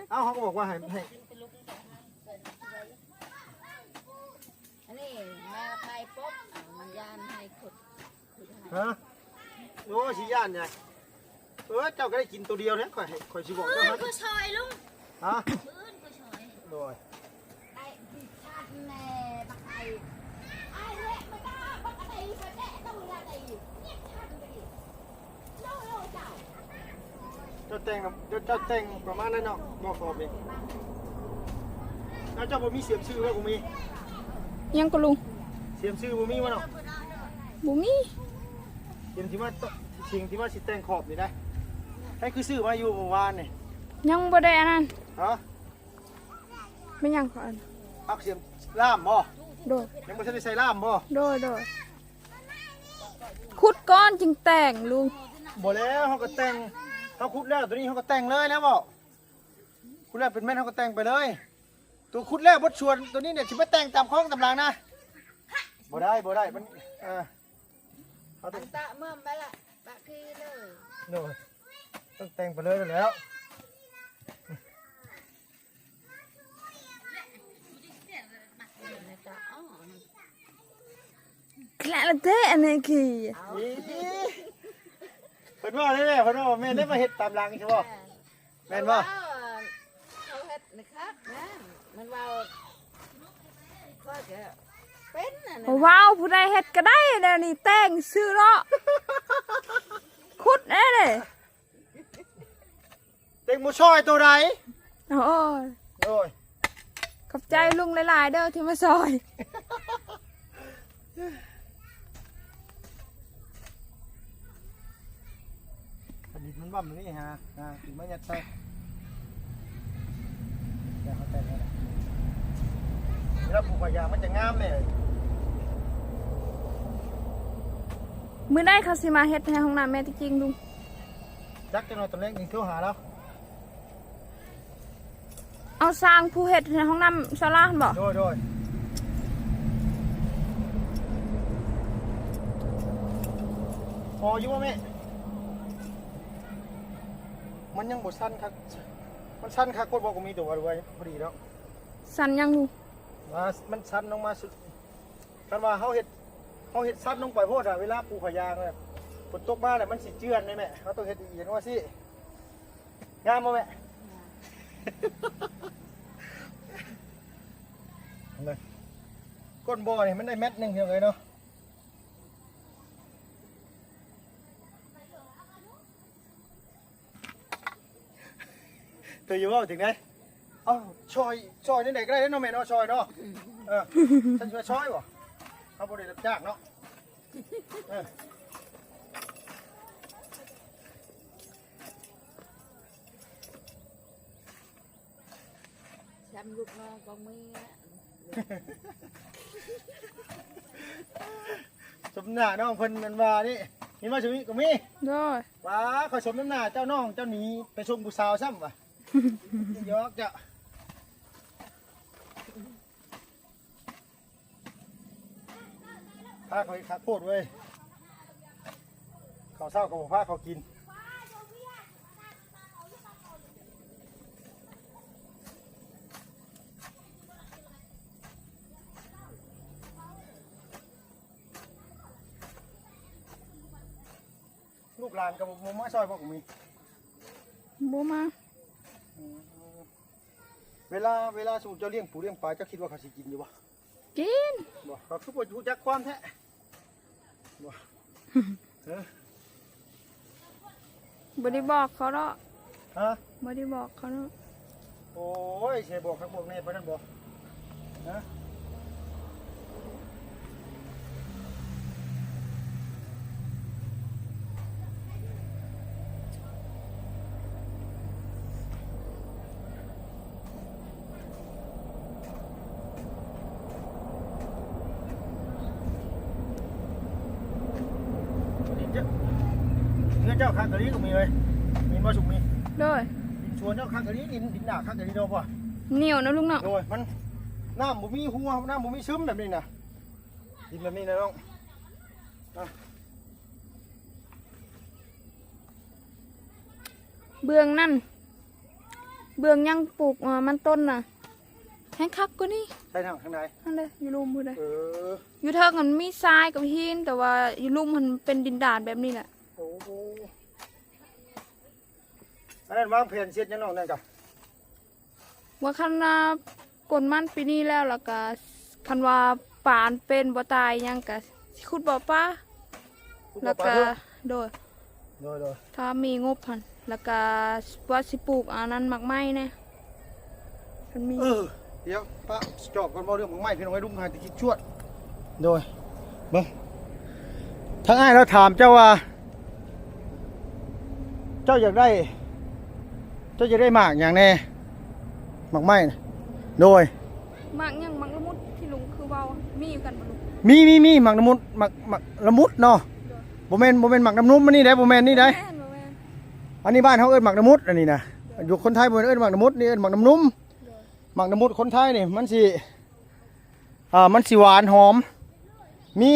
ເອົ້າ ເຮົາກໍບອກວ່າໃຫ້ ໃຫ້ ອັນນີ້ມາໄປປົບ ເອົາມັນຢ້ານໃຫ້ຂຸດ ຂຸດໃຫ້. ຮະ? ໂອ້ ຊິຢ້ານຫຍັງ? ເອີ ເຈົ້າກໍໄດ້ກິນໂຕດຽວແທ້ ຂ້ອຍ ຂ້ອຍຊິບອກເຈົ້າ. ມື້ອື່ນ ໃຫ້ ຜູ້ຊ່ອຍລຸງ. ຮະ? ມື້ອື່ນຜູ້ຊ່ອຍ. ໂດຍ. ໄອ້ພິດຊາດແນ່ບັກໄອ້ ໄອ້ເລະມາຕາບັກໄອ້ ໄປແຕະຕົງລະໄອ້ ເນຍຊາດໄປ. ເຈົ້າແຕ່ງ ເຈົ້າແຕ່ງປະມານນັ້ນເນາະ ບໍ່ຂອບນີ້. ແລ້ວເຈົ້າບໍ່ມີສຽມຊື່ບໍ່? ບໍ່ມີ. ຫຍັງກໍລຸງ? ສຽມຊື່ບໍ່ມີບໍ່ເນາະ? ບໍ່ມີ. ສຽມທີ່ວ່າ ສຽມທີ່ວ່າຊິແຕ່ງຂອບນີ້ໄດ໋ ໃຜຄືຊື້ມາຢູ່ມື້ວານນີ້? ຍັງບໍ່ໄດ້ອັນນັ້ນ. ຮະ? ແມ່ນຫຍັງຂອງອັນ ປັກສຽມລ່າມບໍ່? ໂດຍ. ຍັງບໍ່ທັນໄດ້ໃສ່ລ່າມບໍ່? ໂດຍ ໂດຍ. ຂຸດກ່ອນຈຶ່ງແຕ່ງລຸງ. ບໍ່ແລ້ວ ເຮົາກໍແຕ່ງ ເຮົາຂຸດແລ້ວ ໂຕນີ້ເຮົາກໍແຕ່ງເລີຍແລ້ວບໍ່? ຂຸດແລ້ວເປັນແມ່ນ ເຮົາກໍແຕ່ງໄປເລີຍ. ໂຕຂຸດແລ້ວບົດສ່ວນໂຕນີ້ເນຍ ຊິໄປແຕ່ງຕາມຂອງຕາມຫຼັງນະ ບໍ່ໄດ້ ບໍ່ໄດ້ ມັນ ເອີ ເຮົາຕ້ອງ ອັນຕະເມີມໄປລະ ປະຄືເລີຍ. ໂດຍ. ຕ້ອງແຕ່ງໄປເລີຍແລ້ວ. ແຄລະເທອັນນີ້ຄີເພິ່ນເວົ້າໄດ້ແຫຼະ ເພິ່ນເວົ້າແມ່ນໄດ້ມາເຮັດຕາມຫຼັງໃຊ່ບໍ່? ແມ່ນບໍ່? ເຂົາເຮັດນະຄັບນະ ມັນເວົ້າ ຂ້ອຍກໍເປັນອັນນັ້ນ ເວົ້າຜູ້ໃດເຮັດກໍໄດ້ແນວນີ້ ແຕ່ງຊື່ເນາະ ຂຸດແນ່ເດ້. ເຕັງບໍ່ຊ່ອຍໂຕໃດ? ໂອ້ຍ ໂອ້ຍ ຂອບໃຈລຸງຫຼາຍໆເດີທີ່ມາຊ່ອຍ. ອັນນີ້ມັນບຳນີ້ຫາ ຫາ ຊິມາຍັດໃສ່ ແຕ່ເຮົາແຕ່ງແລ້ວນະ ເວລາປູກຜ້າຢາງມັນຈະງາມແດ່. ມື້ໃດເຂົາຊິມາເຮັດໃຫ້ຫ້ອງນ້ຳແມ່ຕິຈິງລຸງ? ຈັກ ຈັກໜ້ອຍຕອນແລງຈຶ່ງໂທຫາລາວ. ເອົາຊ່າງຜູ້ເຮັດໃຫ້ຫ້ອງນ້ຳສາລາຫັ້ນບໍ? ໂດຍ ໂດຍ. ພໍຢູ່ບໍ່ແມ່? ມັນຍັງບໍ່ສັ່ນຄັກ ມັນສັ່ນຄັກໂພດບໍ່? ກໍມີແຕ່ວ່າ ວ່າພໍດີແລ້ວ. ສັ່ນຫຍັງລູກ? ວ່າມັນສັ່ນລົງມາສຸດ. ຄັນວ່າເຮົາເຮັດ ເຮົາເຮັດຊັດລົງໄປໂພດອະ ເວລາປູຜ້າຢາງອະ ຝົນຕົກມາແລ້ວມັນຊິເຈື່ອນເດ້ແມ່. ເຮົາຕ້ອງເຮັດອີ່ຫຍັງວ່າຊີ້ ງາມບໍ່ແມ່? ງາມ. ເບິ່ງ ກົ້ນບໍ່ນີ້ມັນໄດ້ແມັດໜຶ່ງ ພີ່ນ້ອງເອີຍເນາະ. ໂຕຢ່າເວົ້າຈັ່ງໃດ. ເອົ້າ ຊ່ອຍ ຊ່ອຍແນວໃດກໍໄດ້ເນາະແມ່ເນາະ ຊ່ອຍເນາະ. ເອີ ຊັ້ນຊິວ່າຊ່ອຍບໍ່? ເຮົາບໍ່ໄດ້ຮັບຈ້າງເນາະ. ເອີ ຊ້ຳລູກນ້ອງກໍມີ. ສົມໜ້ານ້ອງເພິ່ນແມ່ນວ່ານີ້ ມີມາສຸມີກໍມີ. ໂດຍ. ວ່າເຂົາສົມນ້ຳໜ້າເຈົ້ານ້ອງເຈົ້າໜີໄປສົ່ງຜູ້ສາວຊ້ຳວ່າ. ຢອກເຈົ້າ. ພາເຂົາເຮັດຄັກໂພດເວີຍ. ເຂົ້າເຊົ້າກໍບໍ່ພາເຂົາກິນ. ລູກຫຼານກໍບໍ່ ບໍ່ມາຊ່ອຍບໍ່ ກໍມີ. ບໍ່ມາ. ອືມ. ເວລາ ເວລາສົມມຸດເຈົ້າລ້ຽງປູລ້ຽງປາ ເຈົ້າຄິດວ່າເຂົາຊິກິນຢູ່ບໍ່? ກິນ. ບໍ່ ເຂົາຄືບໍ່ຮູ້ຈັກຄວາມແທ້. ບໍ່. ເອີ ບໍ່ໄດ້ບອກເຂົາເນາະ. ຮະ? ບໍ່ໄດ້ບອກເຂົາເນາະ. ໂອ້ຍ ຊິບອກຄັກບອກແນ່ປານນັ້ນບໍ່? ຮະ? ເຮືອນເຈົ້າ ເຮືອນເຈົ້າຄັກອີ່ຫຼີກໍມີເວີຍ. ມີບໍ່ສຸກມີ? ໂດຍ. ດິນສວນເຈົ້າຄັກອີ່ຫຼີ ດິນ ດິນດາດຄັກອີ່ຫຼີເນາະ. ໜຽວເນາະລຸງເນາະ. ໂດຍ. ມັນ ນ້ຳບໍ່ມີຮົ່ວ ນ້ຳບໍ່ມີຊຶມແບບນີ້ນະ. ດິນແບບນີ້ນະນ້ອງ. ອ່ະ ເບື້ອງນັ້ນ ເບື້ອງຍັງປູກ ເອີ ມັນຕົ້ນນະ ແຮງຄັກກວ່ານີ້. ໃຊ່ທາງ ທາງໃດ? ຫັ້ນເດ້ ຢູ່ລຸ່ມພຸ້ນເດ້. ເອີ ຢູ່ເທິງຫັ້ນມີຊາຍກັບຫີນ ແຕ່ວ່າຢູ່ລຸ່ມຫັ້ນເປັນດິນດາດແບບນີ້ແຫຼະ. ໂອ້ ອັນນັ້ນວາງແຜນເຮັດຫຍັງນ້ອງນັ້ນກະ? ວ່າຄັນວ່າກົນມັນປີນີ້ແລ້ວ ແລ້ວກະຄັນວ່າປານເປັນບໍ່ຕາຍຫຍັງກະຊິຂຸດບໍ່ປາ ຂຸດບໍ່ປາ ແລ້ວກະ ເດີ ໂດຍ ໂດຍ ໂດຍ ຖ້າມີງົບຫັ້ນ ແລ້ວກະວ່າຊິປູກອັນນັ້ນໝາກໄມ້ແດ່ ຄັນມີ. ເອີ ດຽວ ປະຈອບກ່ອນ ເວົ້າເລື່ອງໝາກໄມ້ ພີ່ນ້ອງເອີຍ ລຸງຫາແຕ່ຄິດຊວດ. ໂດຍ ເບິ່ງ ທາງອ້າຍລາວຖາມເຈົ້າວ່າ ເຈົ້າຢາກໄດ້ ເຈົ້າຢາກໄດ້ໝາກຫຍັງແດ່? ໝາກໄມ້ນະ. ໂດຍ ໝາກຫຍັງ? ໝາກລະມຸດທີ່ລຸງຄືເວົ້າ ມີຢູ່ກັນບໍ່ລຸງ? ມີ ມີ ມີ ໝາກລະມຸດ ໝາກ ໝາກລະມຸດເນາະ. ໂດຍ ບໍ່ແມ່ນ ບໍ່ແມ່ນໝາກນ້ຳນົມອັນນີ້ເດ້ ບໍ່ແມ່ນນີ້ເດ້. ບໍ່ແມ່ນ ບໍ່ແມ່ນ ອັນນີ້ບ້ານເຮົາເອີ້ນໝາກລະມຸດ ອັນນີ້ນະ. ໂດຍ ຢູ່ຄົນໄທບໍ່ເອີ້ນໝາກລະມຸດ ນີ້ເອີ້ນໝາກນ້ຳນົມ. ໂດຍ ໝາກລະມຸດຄົນໄທນີ້ມັນຊິ ອ່າ ມັນຊິຫວານຫອມ. ມີ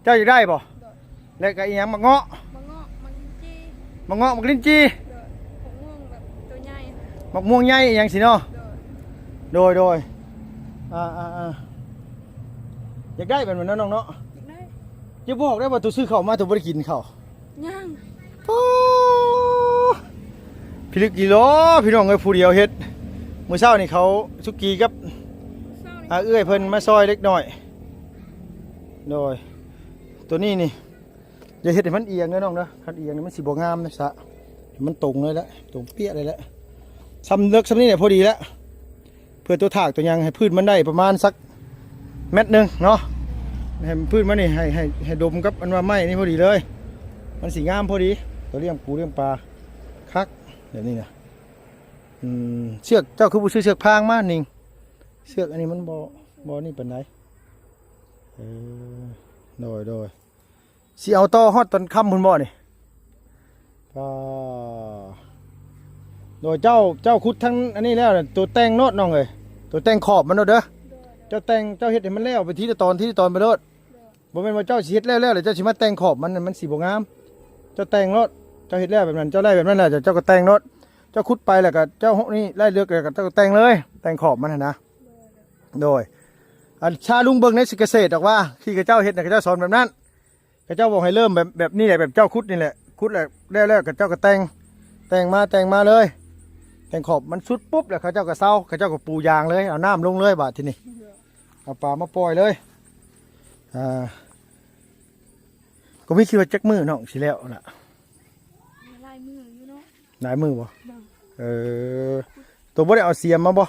ເຈົ້າຢາກໄດ້ບໍ່? ໂດຍ ແລ້ວກໍອີຫຍັງ? ໝາກເງາະ ໝາກເງາະ ໝາກລິນຈີ່ ໝາກເງາະ ໝາກລິນຈີ່. ໂດຍ ໝາກມ່ວງແບບໂຕໃຫຍ່ ໝາກມ່ວງໃຫຍ່ອີຫຍັງຊີ້ເນາະ. ໂດຍ ໂດຍ ໂດຍ ອ່າ ອ່າ ອ່າ ຢາກໄດ້ແບບນັ້ນເນາະນ້ອງເນາະ. ຢາກໄດ້. ຢ່າບອກໄດ້ວ່າໂຕຊື້ເຂົ້າມາໂຕບໍ່ໄດ້ກິນເຂົ້າ. ຍັງ ໂອ້ ພິລຶກອີ່ຫຼໍ ພີ່ນ້ອງເອີຍ ຜູ້ດຽວເຮັດ. ມື້ເຊົ້ານີ້ເຂົາສຸກີກັບ ມື້ເຊົ້ານີ້ ອ່າ ເອື້ອຍເພິ່ນມາຊ່ອຍເລັກນ້ອຍ. ໂດຍ ໂຕນີ້ນີ້ ຢ່າເຮັດໃຫ້ມັນອຽງເດີນ້ອງເດີ ຄັນອຽງນີ້ມັນຊິບໍ່ງາມນະສະ ໃຫ້ມັນຕົງເລີຍແຫຼະ ຕົງປຽກເລີຍແຫຼະ. ຊ່ຳເລິກຊ່ຳນີ້ແຫຼະ ພໍດີແລ້ວ. ເພື່ອຕົວຖາກຕົວຫຍັງໃຫ້ພື້ນມັນໄດ້ປະມານສັກແມັດໜຶ່ງເນາະ ໃຫ້ພື້ນມັນນີ້ ໃຫ້ ໃຫ້ ໃຫ້ດົມກັບອັນວ່າໄມ້ນີ້ພໍດີເລີຍ ມັນຊິງາມພໍດີ. ຕົວລ້ຽງປູລ້ຽງປາຄັກແບບນີ້ນະ. ອືມ ເຊືອກເຈົ້າຄືບໍ່ຊື້ເຊືອກພາງມານິງ? ເຊືອກອັນນີ້ມັນບໍ່ ບໍ່ນີ້ປານໃດ. ເອີ ໂດຍ ໂດຍ. ຊິເອົາຕໍ່ຮອດຕອນຄ່ຳພຸ້ນບໍ່ນີ້? ອ່າ ໂດຍ ເຈົ້າ ເຈົ້າຂຸດທັງອັນນີ້ແລ້ວ ໂຕແຕ່ງໂລດນ້ອງເອີຍ ໂຕແຕ່ງຂອບມັນໂລດເດີ. ໂດຍ ເຈົ້າແຕ່ງ ເຈົ້າເຮັດໃຫ້ມັນແລ້ວໄປທີລະຕອນ ທີລະຕອນໄປໂລດ. ໂດຍ ບໍ່ແມ່ນວ່າເຈົ້າຊິເຮັດແລ້ວໆ ແລ້ວເຈົ້າຊິມາແຕ່ງຂອບມັນ ມັນຊິບໍ່ງາມ. ເຈົ້າແຕ່ງໂລດ ເຈົ້າເຮັດແລ້ວແບບນັ້ນ ເຈົ້າໄດ້ແບບນັ້ນແລ້ວ ເຈົ້າກໍແຕ່ງໂລດ. ເຈົ້າຂຸດໄປແລ້ວກໍເຈົ້ານີ້ໄລ່ເລິກ ແລ້ວກໍເຈົ້າກໍແຕ່ງເລີຍ ແຕ່ງຂອບມັນຫັ້ນນະ. ໂດຍ ໂດຍ ອັນຊາລຸງເບິ່ງໃນກະເສດດອກວ່າ ທີ່ເຂົາເຈົ້າເຮັດນະ ເຂົາເຈົ້າສອນແບບນັ້ນ. ເຂົາເຈົ້າບອກໃຫ້ເລີ່ມແບບ ແບບນີ້ແຫຼະ ແບບເຈົ້າຂຸດນີ້ແຫຼະ ຂຸດແລ້ວ ແລ້ວ ແລ້ວເຂົາເຈົ້າກໍແຕ່ງ ແຕ່ງມາ ແຕ່ງມາເລີຍ ແຕ່ງຂອບມັນສຸດປຸບ ແລ້ວເຂົາເຈົ້າກໍເຊົາ ເຂົາເຈົ້າກໍປູຢາງເລີຍ ເອົານ້ຳລົງເລີຍບາດທີນີ້ ເອົາປາມາປ່ອຍເລີຍ. ອ່າ ກໍມີຄິດວ່າຈັກມື້ນ້ອງຊິແລ້ວລະ? ຫຼາຍມື້ຢູ່ເນາະ. ຫຼາຍມື້ບໍ່? ເອີ ໂຕບໍ່ໄດ້ເອົາສຽມມາບໍ່?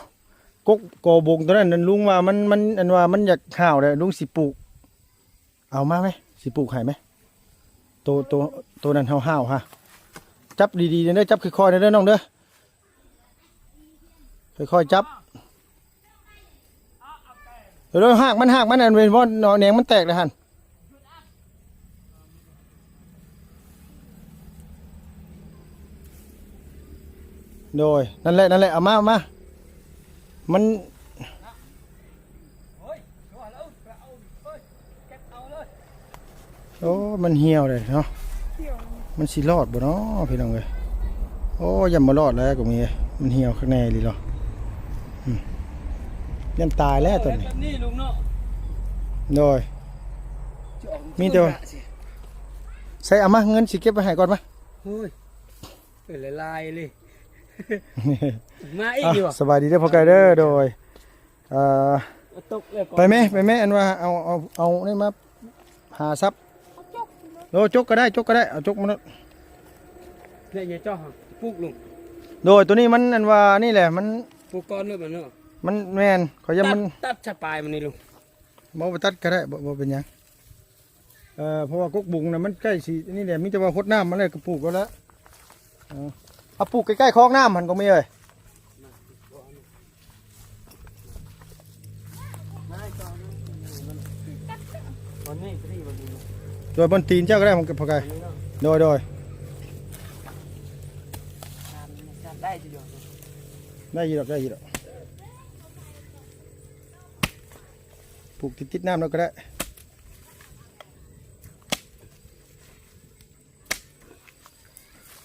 ກົກກໍບົງໂຕນັ້ນ ລຸງວ່າມັນ ມັນ ອັນວ່າມັນຢາກຫ້າວແລ້ວ ລຸງຊິປູກ ເອົາມາໄໝ? ຊິປູກໃຫ້ໄໝ? ໂຕ ໂຕ ໂຕນັ້ນຫ້າວໆ ຮະ ຈັບດີໆເດີ ຈັບຄ່ອຍໆເດີນ້ອງເດີ ຄ່ອຍໆຈັບ. ເດີ ຮາກມັນ ຮາກມັນ ອັນເປັນບ່ອນໜໍ່ແໜງມັນແຕກແລ້ວຫັ້ນ. ໂດຍ ນັ້ນແຫຼະ ນັ້ນແຫຼະ ເອົາມາ ເອົາມາ ມັນ ໂອ້ ມັນຫ່ຽວເດ້ເນາະ ມັນຊິລອດບໍ່ເນາະ ພີ່ນ້ອງເອີຍ? ໂອ້ ຢ້ານບໍ່ລອດແລ້ວກໍມີ ມັນຫ່ຽວຄັກແນ່ອີ່ຫຼີເນາະ ອືມ ຢ້ານຕາຍແລ້ວຕອນນີ້ ແບບນີ້ລຸງເນາະ ໂດຍ ມີແຕ່ວ່າ ໃສ່ ເອົາມາ ເງິນຊິເກັບໄວ້ໃຫ້ກ່ອນ ມາ ໂອ້ຍ ເປັນຫຼາຍໆເລີຍ ມາອີກຢູ່ບໍ່? ສະບາຍດີເດີພໍ່ໄກ່ເດີ ໂດຍ ເອີ ເອົາຕົກແລ້ວກ່ອນ ໄປແມ່ ໄປແມ່ ອັນວ່າເອົາ ເອົາ ເອົານີ້ມາຫາຊັບ ເອົາຈົກ ໂດຍ ຈົກກໍໄດ້ ຈົກກໍໄດ້ ເອົາຈົກມາໂລດ ໄດ້ຫຍັງເຈົ້າ ປູກລົງ ໂດຍ ໂຕນີ້ມັນ ອັນວ່ານີ້ແຫຼະ ມັນ ປູກກ່ອນໂລດມັນເນາະ ມັນແມ່ນ ຂ້ອຍຢ້ານມັນ ຕັດ ຕັດຊະປາຍມັນນີ້ລຸງ ບໍ່ ບໍ່ຕັດກໍໄດ້ ບໍ່ ບໍ່ເປັນຫຍັງ ເອີ ເພາະວ່າກົກບຸງນະ ມັນໃກ້ຊິນີ້ແຫຼະ ມີແຕ່ວ່າຫົດນ້ຳມັນແລ້ວກໍປູກເອົາລະ ເອີ ເອົາປູກໃກ້ໆຄອງນ້ຳຫັ້ນກໍມີເອີຍ ໂດຍ ບ່ອນຕີນເຈົ້າກໍໄດ້ ພໍ່ໄກ່ ໂດຍ ໂດຍ ໄດ້ຢູ່ດອກ ໄດ້ຢູ່ດອກ ປູກຕິດໆນ້ຳແລ້ວກໍໄດ້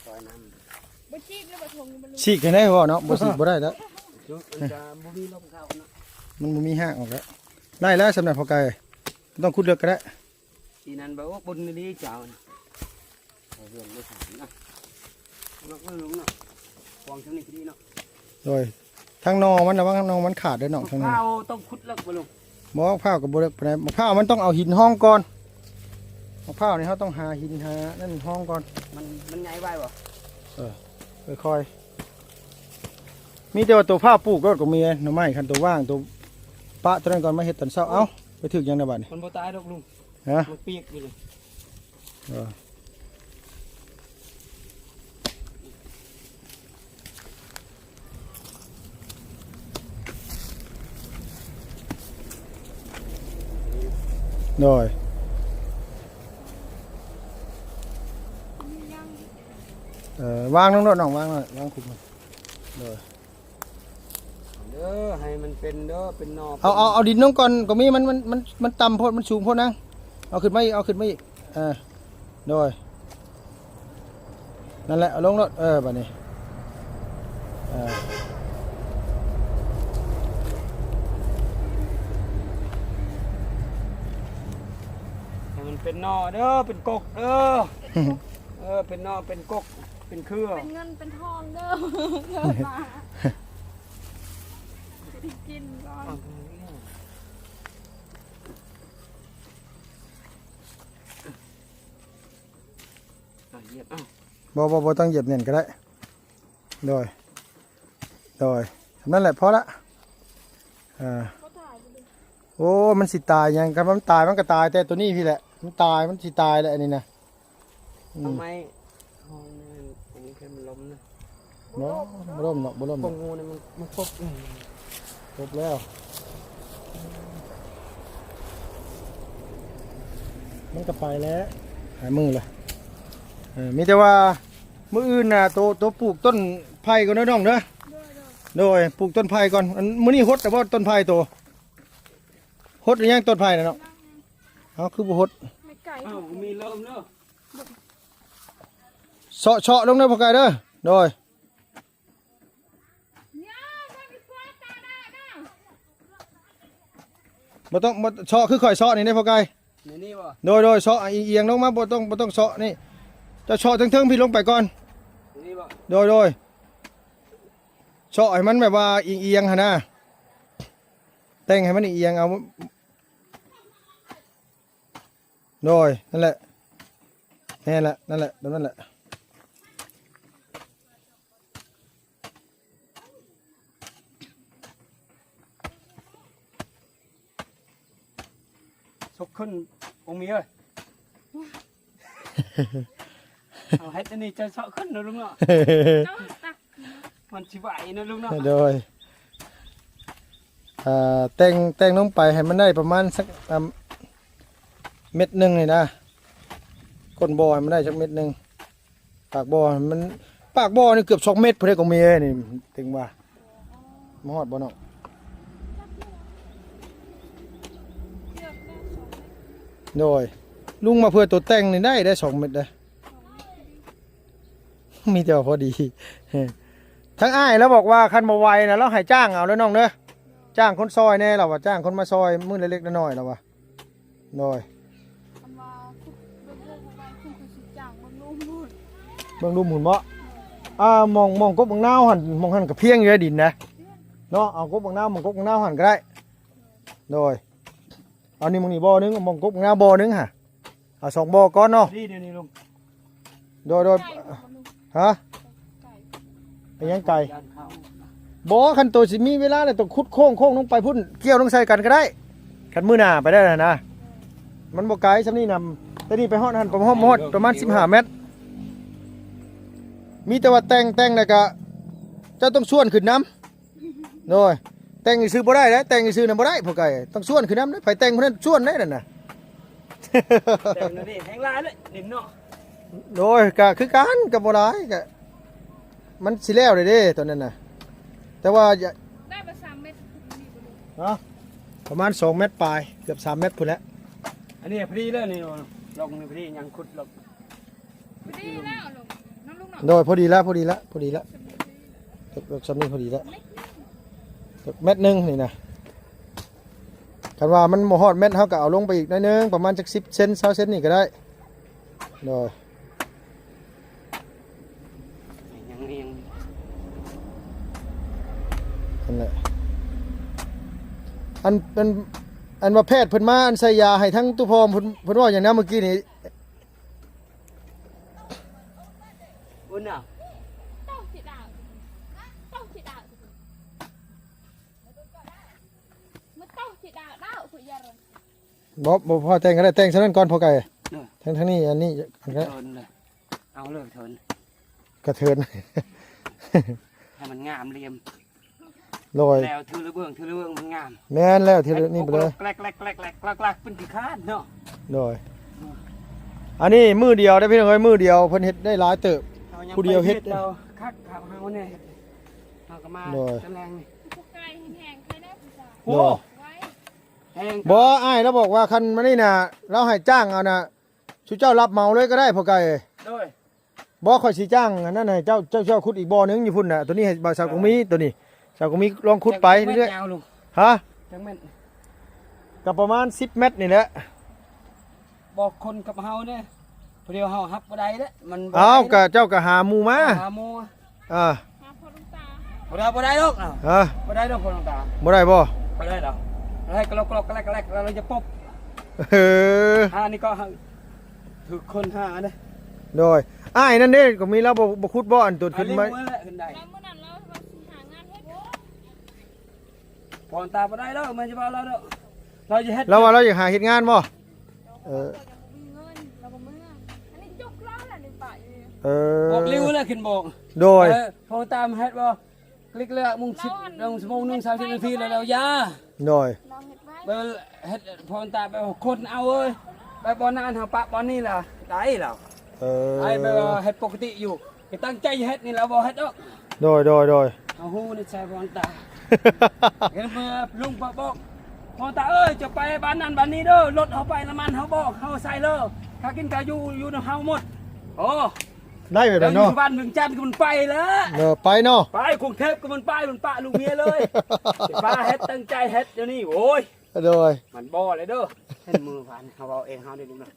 ປອຍນ້ຳ ບໍ່ຊີກແລ້ວບໍ່ຖົງມັນ ສີກໃຫ້ໄດ້ບໍ່ເນາະ ບໍ່ສີກບໍ່ໄດ້ແລ້ວ ມັນຈະບໍ່ມີລົມເຂົ້າເນາະ ມັນບໍ່ມີຮາກອອກແລ້ວ ໄດ້ແລ້ວ ສຳລັບພໍ່ໄກ່ ບໍ່ຕ້ອງຂຸດເລິກກໍໄດ້ ທີ່ນັ້ນບໍ່ ໂອ້ ບຸນອີ່ຫຼີເຈົ້ານະ ເອົາເຮືອນມາຖາມນະ ເນາະ ເນາະ ເນາະ ກວ້າງສ່ຳນີ້ກໍດີເນາະ ໂດຍ ທາງໜໍ່ມັນ ລະວັງໜໍ່ມັນຂາດເດີນ້ອງ ທາງນີ້ ເຮົາຕ້ອງຂຸດເລິກບໍ່ລຸງ? ບໍ່ ໝາກພ້າວກໍບໍ່ເລິກປານໃດ ໝາກພ້າວມັນຕ້ອງເອົາຫີນຮອງກ່ອນ ໝາກພ້າວນີ້ເຮົາຕ້ອງຫາຫີນຫານັ້ນຮອງກ່ອນ ມັນ ມັນໃຫຍ່ໄວບໍ່? ເອີ ຄ່ອຍໆ ມີແຕ່ວ່າໂຕພ້າວປູກໂລດກໍມີ ໜໍ່ໄມ້ ຄັນໂຕວ່າງ ໂຕປະໂຕນັ້ນກ່ອນ ມາເຮັດຕອນເຊົ້າ ເອົ້າ ໄປຖືກຫຍັງນະບາດນີ້ ມັນບໍ່ຕາຍດອກລຸງ ຮະ ມັນປຽກຢູ່ເລີຍ ເອີ ໂດຍ ເອີ ວາງລົງໂລດນ້ອງ ວາງໂລດ ວາງຄຸມ ໂດຍ ເດີ ໃຫ້ມັນເປັນເດີ ເປັນໜໍ່ ເອົາ ເປັນ ເອົາ ເອົາດິນລົງກ່ອນກໍມີ ມັນ ມັນ ມັນ ມັນຕ່ຳໂພດ ມັນສູງໂພດນາງ ເອົາຂຶ້ນມາອີກ ເອົາຂຶ້ນມາອີກ ເອີ ໂດຍ ນັ້ນແຫຼະ ເອົາລົງໂລດ ເອີ ບາດນີ້ ເອີ ໃຫ້ມັນເປັນໜໍ່ເດີ ເປັນກົກເດີ ເອີ ເປັນໜໍ່ ເປັນກົກ ເປັນເຄືອ ເປັນເງິນເປັນທອງເດີ ເກີດມາ ຈະໄດ້ກິນກ່ອນ ອ່ະ ຢຽບ ອ້າວ ບໍ່ ບໍ່ ບໍ່ຕ້ອງຢຽບແໜ້ນກໍໄດ້ ໂດຍ ໂດຍ ສ່ຳນັ້ນແຫຼະ ພໍລະ ເອີ ບໍ່ຕາຍບໍ່ ໂອ້ ມັນຊິຕາຍຫຍັງ ຄັນມັນຕາຍມັນກໍຕາຍແຕ່ໂຕນີ້ພີ້ແຫຼະ ມັນຕາຍ ມັນຊິຕາຍແຫຼະ ອັນນີ້ນະ ອືມ ເອົາໄມ້ຮອງນີ້ ອັນນີ້ຄືມັນລົ້ມນະ ບໍ່ ບໍ່ລົ້ມດອກ ບໍ່ລົ້ມດອກ ກົງງູນີ້ມັນ ມັນຄົບ ຄົບແລ້ວ ມັນກໍໄປແລ້ວ ຫາຍມືແລ້ວ ເອີ ມີແຕ່ວ່າ ມື້ອື່ນນະ ໂຕ ໂຕປູກຕົ້ນໄຜ່ກ່ອນເດີນ້ອງເດີ ໂດຍ ໂດຍ ໂດຍ ປູກຕົ້ນໄຜ່ກ່ອນ ອັນ ມື້ນີ້ຫົດແລ້ວບໍ່ຕົ້ນໄຜ່ໂຕ ຫົດຫຼືຍັງຕົ້ນໄຜ່ນະເນາະ ເອົາ ຄືບໍ່ຫົດ ໄມ່ໄກ ເອົ້າ ມີເລີ່ມເດີ ເຊາະ ເຊາະລົງເດີພໍ່ໄກ່ເດີ ໂດຍ ບໍ່ຕ້ອງ ບໍ່ ເຊາະຄືຂ້ອຍເຊາະນີ້ເດ້ພໍ່ໄກ່ ໃນນີ້ບໍ່? ໂດຍ ໂດຍ ເຊາະອຽງໆລົງມາ ບໍ່ຕ້ອງ ບໍ່ຕ້ອງເຊາະນີ້ ເຈົ້າເຊາະເທິງໆພີ້ລົງໄປກ່ອນ ໃນນີ້ບໍ່? ໂດຍ ໂດຍ ເຊາະໃຫ້ມັນແບບວ່າອຽງໆຫັ້ນນະ ແຕ່ງໃຫ້ມັນອຽງ ເອົາ ໂດຍ ນັ້ນແຫຼະ ແມ່ນລະ ນັ້ນແຫຼະ ແບບນັ້ນແຫຼະ ສົກຂຶ້ນ ອົງມີເອີຍ ເອົາເຮັດອັນນີ້ຈະເຊາະຂຶ້ນເນາະລຸງເນາະ ມັນຊິໄຫວເນາະລຸງເນາະ ໂດຍ ເອີ ແຕ່ງ ແຕ່ງລົງໄປໃຫ້ມັນໄດ້ປະມານສັກ ເອີ່ມ ເມັດໜຶ່ງນີ້ນະ ກົ້ນບໍ່ໃຫ້ມັນໄດ້ຈັກເມັດໜຶ່ງ ປາກບໍ່ໃຫ້ມັນ ປາກບໍ່ນີ້ເກືອບສອງເມັດພຸ້ນເດ້ ກອງເມເອີຍ ນີ້ເຕັງວ່າ ມາຮອດບໍ່ນ້ອງ? ໂດຍ ລຸງມາເພື່ອຕົວແຕ່ງນີ້ໄດ້ ໄດ້ສອງເມັດເດ້ ມີແຕ່ວ່າພໍດີ. ທາງອ້າຍລາວບອກວ່າຄັນບໍ່ໄຫວນະ ລາວໃຫ້ຈ້າງເອົາເດີນ້ອງເດີ ຈ້າງຄົນຊ່ອຍແດ່ ລາວວ່າ ຈ້າງຄົນມາຊ່ອຍມື້ເລັກໆນ້ອຍໆ ລາວວ່າ. ໂດຍ ຄັນວ່າຂຸດເບິ່ງເລື່ອງໄວໆ ຄືຄືຊິຈ້າງເບິ່ງລຸ່ມພຸ້ນ ເບິ່ງລຸ່ມພຸ້ນເບາະ? ອ່າ ໝ່ອງ ໝ່ອງກົກບັກນາວຫັ້ນ ໝ່ອງຫັ້ນກະພຽງຢູ່ໃນດິນນະ ເນາະ ເອົາກົກບັກນາວ ໝ່ອງກົກບັກນາວຫັ້ນກະໄດ້. ໂດຍ ເອົານີ້ ໝ່ອງນີ້ບໍ່ໜຶ່ງ ໝ່ອງກົກບັກນາວບໍ່ໜຶ່ງຫະ ເອົາສອງບໍ່ກ່ອນເນາະ. ດີດຽວນີ້ລຸງ ໂດຍ ໂດຍ ຮະ ໄປຫຍັງໄກ? ບໍ່ ຄັນໂຕຊິມີເວລາແລ້ວ ຕ້ອງຂຸດໂຄ້ງໆລົງໄປພຸ້ນ ກ່ຽວລົງໃສ່ກັນກະໄດ້ ຄັນມື້ໜ້າໄປໄດ້ຫັ້ນນະ. ມັນບໍ່ໄກຊ່ຳນີ້ນະ ແຕ່ນີ້ໄປຮອດຫັ້ນປະມານ ຮອດປະມານສິບຫ້າແມັດ. ມີແຕ່ວ່າແຕ່ງ ແຕ່ງແລ້ວກະເຈົ້າຕ້ອງຊວນຂຶ້ນນຳ. ໂດຍ ແຕ່ງຊື່ໆບໍ່ໄດ້ເດ້ ແຕ່ງຊື່ໆນະບໍ່ໄດ້ພໍ່ໄກ່ ຕ້ອງຊວນຂຶ້ນນຳເດ້ ໃຜແຕ່ງຜູ້ນັ້ນຊວນໄດ້ນັ້ນນະ. ແຕ່ມັນນີ້ແຮງຫຼາຍເລີຍດິນເນາະ. ໂດຍ ກະຄືກັນ ກະບໍ່ຫຼາຍ ກະມັນຊິແລ້ວເດ້ ໂຕນັ້ນນະ ແຕ່ວ່າ ໄດ້ປະມານສາມແມັດ ຮະ ປະມານສອງແມັດປາຍ ເກືອບສາມແມັດພຸ້ນແຫຼະ. ອັນນີ້ພໍດີເລີຍນີ້ ລົງນີ້ພໍດີ ຍັງຂຸດລົງ ພໍດີແລ້ວ ລົງເນາະລຸງເນາະ. ໂດຍ ພໍດີແລ້ວ ພໍດີແລ້ວ ພໍດີແລ້ວ ຊ່ຳນີ້ພໍດີແລ້ວ ແມັດໜຶ່ງນີ້ນະ. ຄັນວ່າມັນບໍ່ຮອດແມັດ ເຮົາກະເອົາລົງໄປອີກໜ້ອຍໜຶ່ງ ປະມານຈັກສິບເຊັນ ຊາວເຊັນນີ້ກະໄດ້. ໂດຍ ຍັງ ຍັງ ຫັ້ນແຫຼະ ອັນ ອັນ ອັນວ່າແພດເພິ່ນມາ ອັນໃສ່ຢາໃຫ້ທັງຕູ້ພອມ ເພິ່ນ ເພິ່ນເວົ້າຫຍັງນະມື້ກີ້ນີ້? ອຸນນະ ບໍ່ ບໍ່ພໍແຕ່ງກະໄດ້ ແຕ່ງສ່ຳນັ້ນກ່ອນພໍ່ໄກ່. ເອີ ທັງ ທັງນີ້ ອັນນີ້ ເທີນເລີຍ ເອົາເລີຍເທີນ ກະເທີນ ໃຫ້ມັນງາມລຽມ. ໂດຍ ແລ້ວຖືລະເບື້ອງ ຖືລະເບື້ອງມັນງາມ. ແມ່ນແລ້ວ ທີລະນີ້ໄປເລີຍ ແກລັກໆໆໆ ເປັນຂີ້ຄ້ານເນາະ. ໂດຍ ອັນນີ້ມື້ດຽວເດ້ພີ່ນ້ອງເອີຍ ມື້ດຽວເພິ່ນເຮັດໄດ້ຫຼາຍເຕີບ ຜູ້ດຽວເຮັດ ເຮົາຄັກເຮົາແນ່ ເຮົາກະມາ ໂດຍ ຕອນແລງນີ້ ຜູ້ໄກແຮງໆ ໃຄແນ່ຜູ້ຊາຍ. ໂອ້ ໂດຍ ແຮງ ບໍ່ ອ້າຍລາວບອກວ່າຄັນມານີ້ນະ ລາວໃຫ້ຈ້າງເອົານະ ຊຸມເຈົ້າຮັບເໝົາເລີຍກະໄດ້ພໍ່ໄກ່. ໂດຍ ບໍ່ ຂ້ອຍຊິຈ້າງອັນນັ້ນໃຫ້ເຈົ້າ ເຈົ້າ ເຈົ້າຂຸດອີກບໍ່ໜຶ່ງຢູ່ພຸ້ນນະ ໂຕນີ້ໃຫ້ບ່າວສາວກະມີ ໂຕນີ້ສາວກະມີລອງຂຸດໄປເລື້ອຍໆ. ຮະ ຈັກແມ່ນ ກະປະມານສິບແມັດນີ້ແຫຼະ. ບອກຄົນກັບເຮົາເດ້ ຜູ້ດຽວເຮົາຮັບບໍ່ໄດ້ເດ້ ມັນບໍ່ ເອົາ ໄດ້ເດ້ ກະເຈົ້າກະຫາໝູ່ມາ ຫາໝູ່ ອ່າ ບໍ່ໄດ້ ບໍ່ໄດ້ດອກ ຮະ ບໍ່ໄດ້ດອກ ພໍ່ຫຼວງຕາ ບໍ່ໄດ້ບໍ່? ບໍ່ໄດ້ດອກ ລະໃຫ້ກະລັກກະລັກກະແລັກກະແລັກ ລະລະຈະປົບ. ເອີ ອັນນີ້ກະຖືກຄົນຫາເດ້. ໂດຍ ອ້າຍນັ້ນເດ້ ກະມີລາວບໍ່ ບໍ່ຂຸດບໍ່ ອັນຕົວຂຶ້ນມາ ລາວມື້ນັ້ນລາວວ່າຊິຫາງານເຮັດ ພໍ່ຕາບໍ່ໄດ້ດອກ ແມ່ນຊິເວົ້າລາວດອກ ລາວຈະເຮັດ ລາວວ່າລາວຢາກຫາເຮັດງານບໍ່? ເອີ ເອີ ບອກລິວແລ້ວຂຶ້ນບອກ. ໂດຍ ເອີ ພໍ່ຕາມາເຮັດບໍ່? ຄລິກເລືອກໂມງສິບ ໂມງ ຊົ່ວໂມງໜຶ່ງ ສາມສິບນາທີ ແລ້ວ ແລ້ວຢ່າ. ໂດຍ ເຮັດພໍ່ຕາໄປຄົນເອົາເອີຍ ໄປບ່ອນນັ້ນເຮົາປະບ່ອນນີ້ລະ ໄດ້ລະ. ເອີ ໄປແບບວ່າເຮັດປົກກະຕິຢູ່ ກະຕັ້ງໃຈເຮັດນີ້ລະ ບໍ່ເຮັດດອກ. ໂດຍ ໂດຍ ໂດຍ ເຮົາຮູ້ນິໄສພໍ່ຕາ ເຫັນເມື່ອລຸງບອກ ພໍ່ຕາເອີຍ ຈະໄປບ້ານນັ້ນບ້ານນີ້ເດີ ລົດເຮົາໄປ ນ້ຳມັນເຮົາບໍ່ ເຮົາໃສ່ເລີຍ ຄ່າກິນຄ່າຢູ່ ຢູ່ນຳເຮົາໝົດ. ໂອ້ ໄດ້ແບບນັ້ນເນາະ ຢູ່ບ້ານເມືອງຈັນກະມັນໄປແລ້ວ ເອີ ໄປເນາະ ໄປກຸງເທບກະມັນໄປ ມັນປະລູກເມຍເລີຍ. ປະເຮັດ ຕັ້ງໃຈເຮັດດຽວນີ້ ໂອ້ຍ ໂດຍ ມັນບໍ່ເລີຍເດີ ເຫັນມື້ວານເຮົາເວົ້າເອງເຮົາໄດ້ລຸງເນາະ.